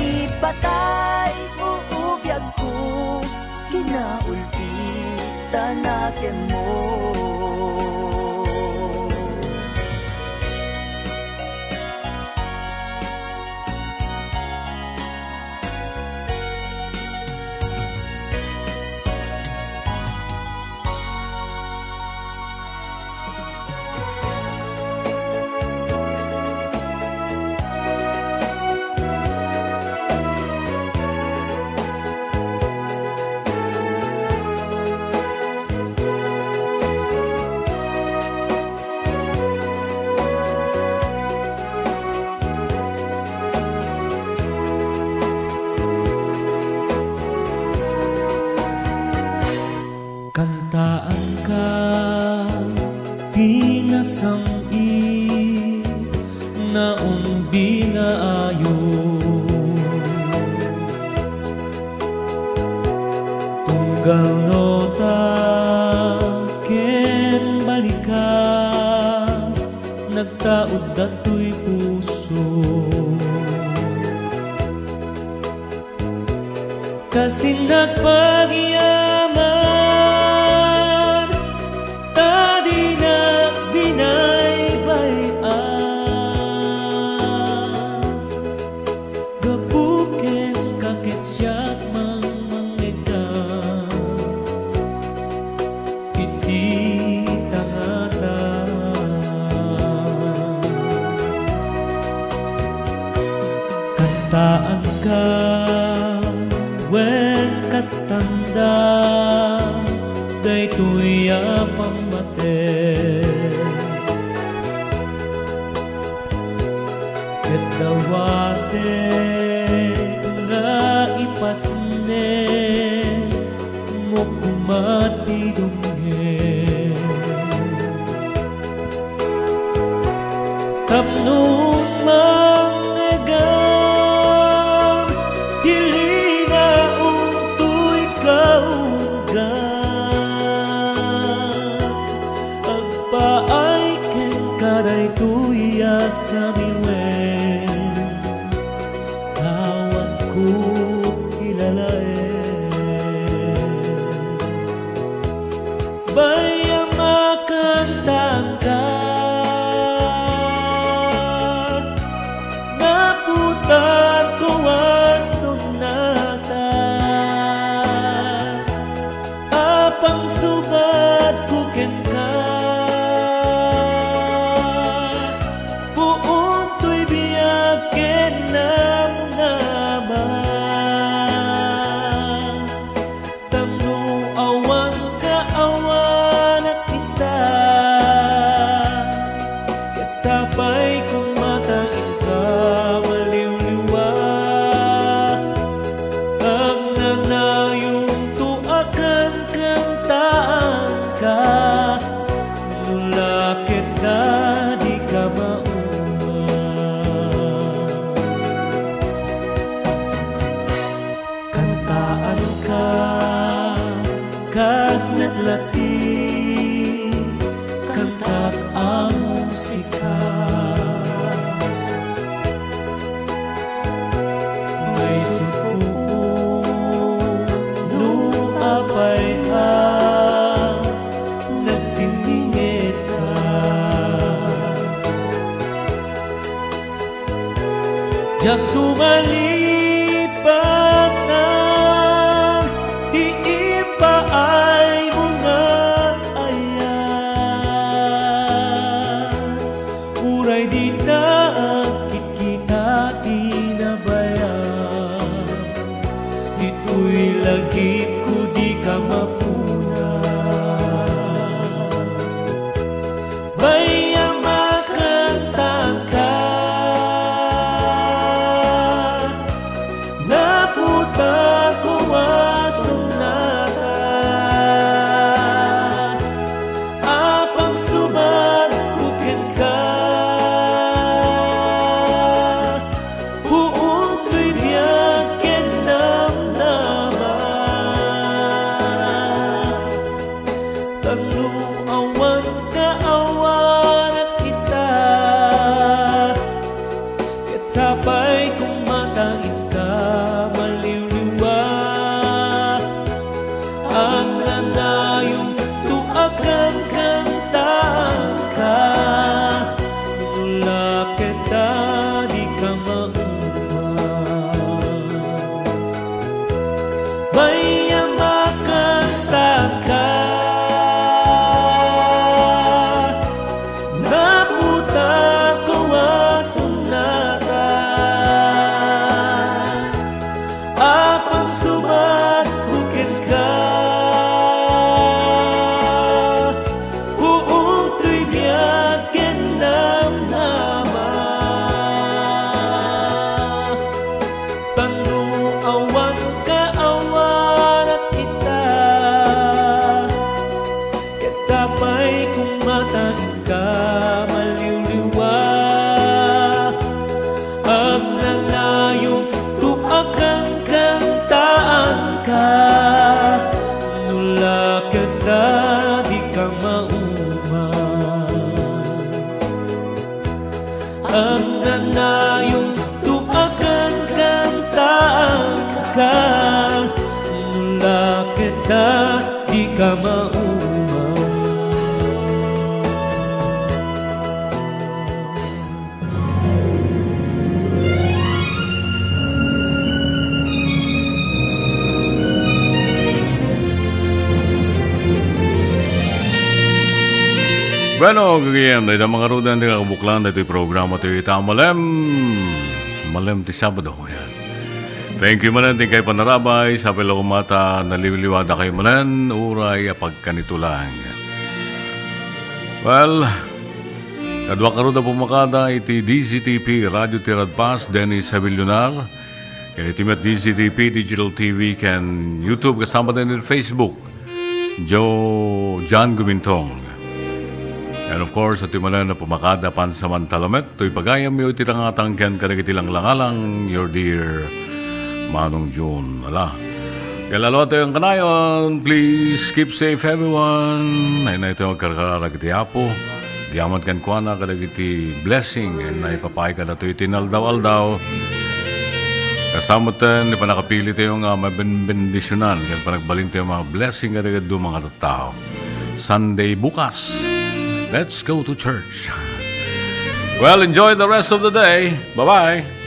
Ipatayko o biagko, kinaulpitan a kenmo. Kantaanka ti nasam-it nga umbinaayo. Tunggal nota ken balikas, nagtaud datoy puso. Kasin nagpagiaman, ta dinak binaybay-an. Gapu kenka ket siak mangmangngegka iti tangata. Kantaanka wen kastanda daytoy a pammatek. Ket dawatek nga ipasnek mo koma ti dumngeg. Tapno mangngegam ti linaong toy kaunggan. Agpaay kenka daytoy a samiwen, awatko ilalaed. Bayam a kantaanka, gapu ta tua sonata. A pangsubadko kenka, puon toy biag ken namnama. Tapno awan kaawan Lati, kantak a musika. Maisog ko no apay a nagsindinget ka. Diak tumalipatan ti impaaymo nga ayat. Uray dita agkitkita ti nabayag, ditoy lagipko dika mapunas. Bay a makantaanka, naputako a sonata. Apang subat ko kenka, puon toy biag ken namnama. Tapno awan ka, awanak ita, ket sapay kung matainka maliwliwa. Agnanayon to a kankantaanka, no la keta dika mauma. Bay a makantaanka, naputako a sonata. Apang subat ko kenka, puon toy biag ken namnama. Tapno awan ka, awanak ita, ket sapay kung matainka maliwliwa. Agnanayon to a kankantaanka, no la keta dika mauma. Agnanayon to a kankantaanka, no la keta dika mauma. Bueno, gagayyem, dayta mga ruden, ti kakabuklan, daytoy programa ti ita, Malem. Malem ti Sabado, yan. Thank you manen, ti inkay panarabay, sapay la koma ta naliwliwadakayo manen, uray a pagkanito lang. Well, kaduak ngarud a pumakada iti D Z T P, Radio Tiradpas, Dennis Avillonar, ken iti met D Z T P Digital T V ken YouTube, kasama din iti Facebook, Joe John Gumintong. And of course, iti manen a pumakada pansamantala met, toy pagayamyo iti rangatang ken kadagiti langlangalang, your dear Manong June. Ala. Ket lalo tayo ang kanayon, please keep safe everyone. Ay na ito agkarkararag iti Apo. Yaman kenkuana kadagiti blessing nga ipapay kadatayo iti inaldaw-aldaw. Kasama ten, ipanakapili tayo nga mabenbendisionan, ken panagbalin tayo mga blessing kadagiti duma nga tattao. Sunday bukas. Let's go to church. Well, enjoy the rest of the day. Bye-bye.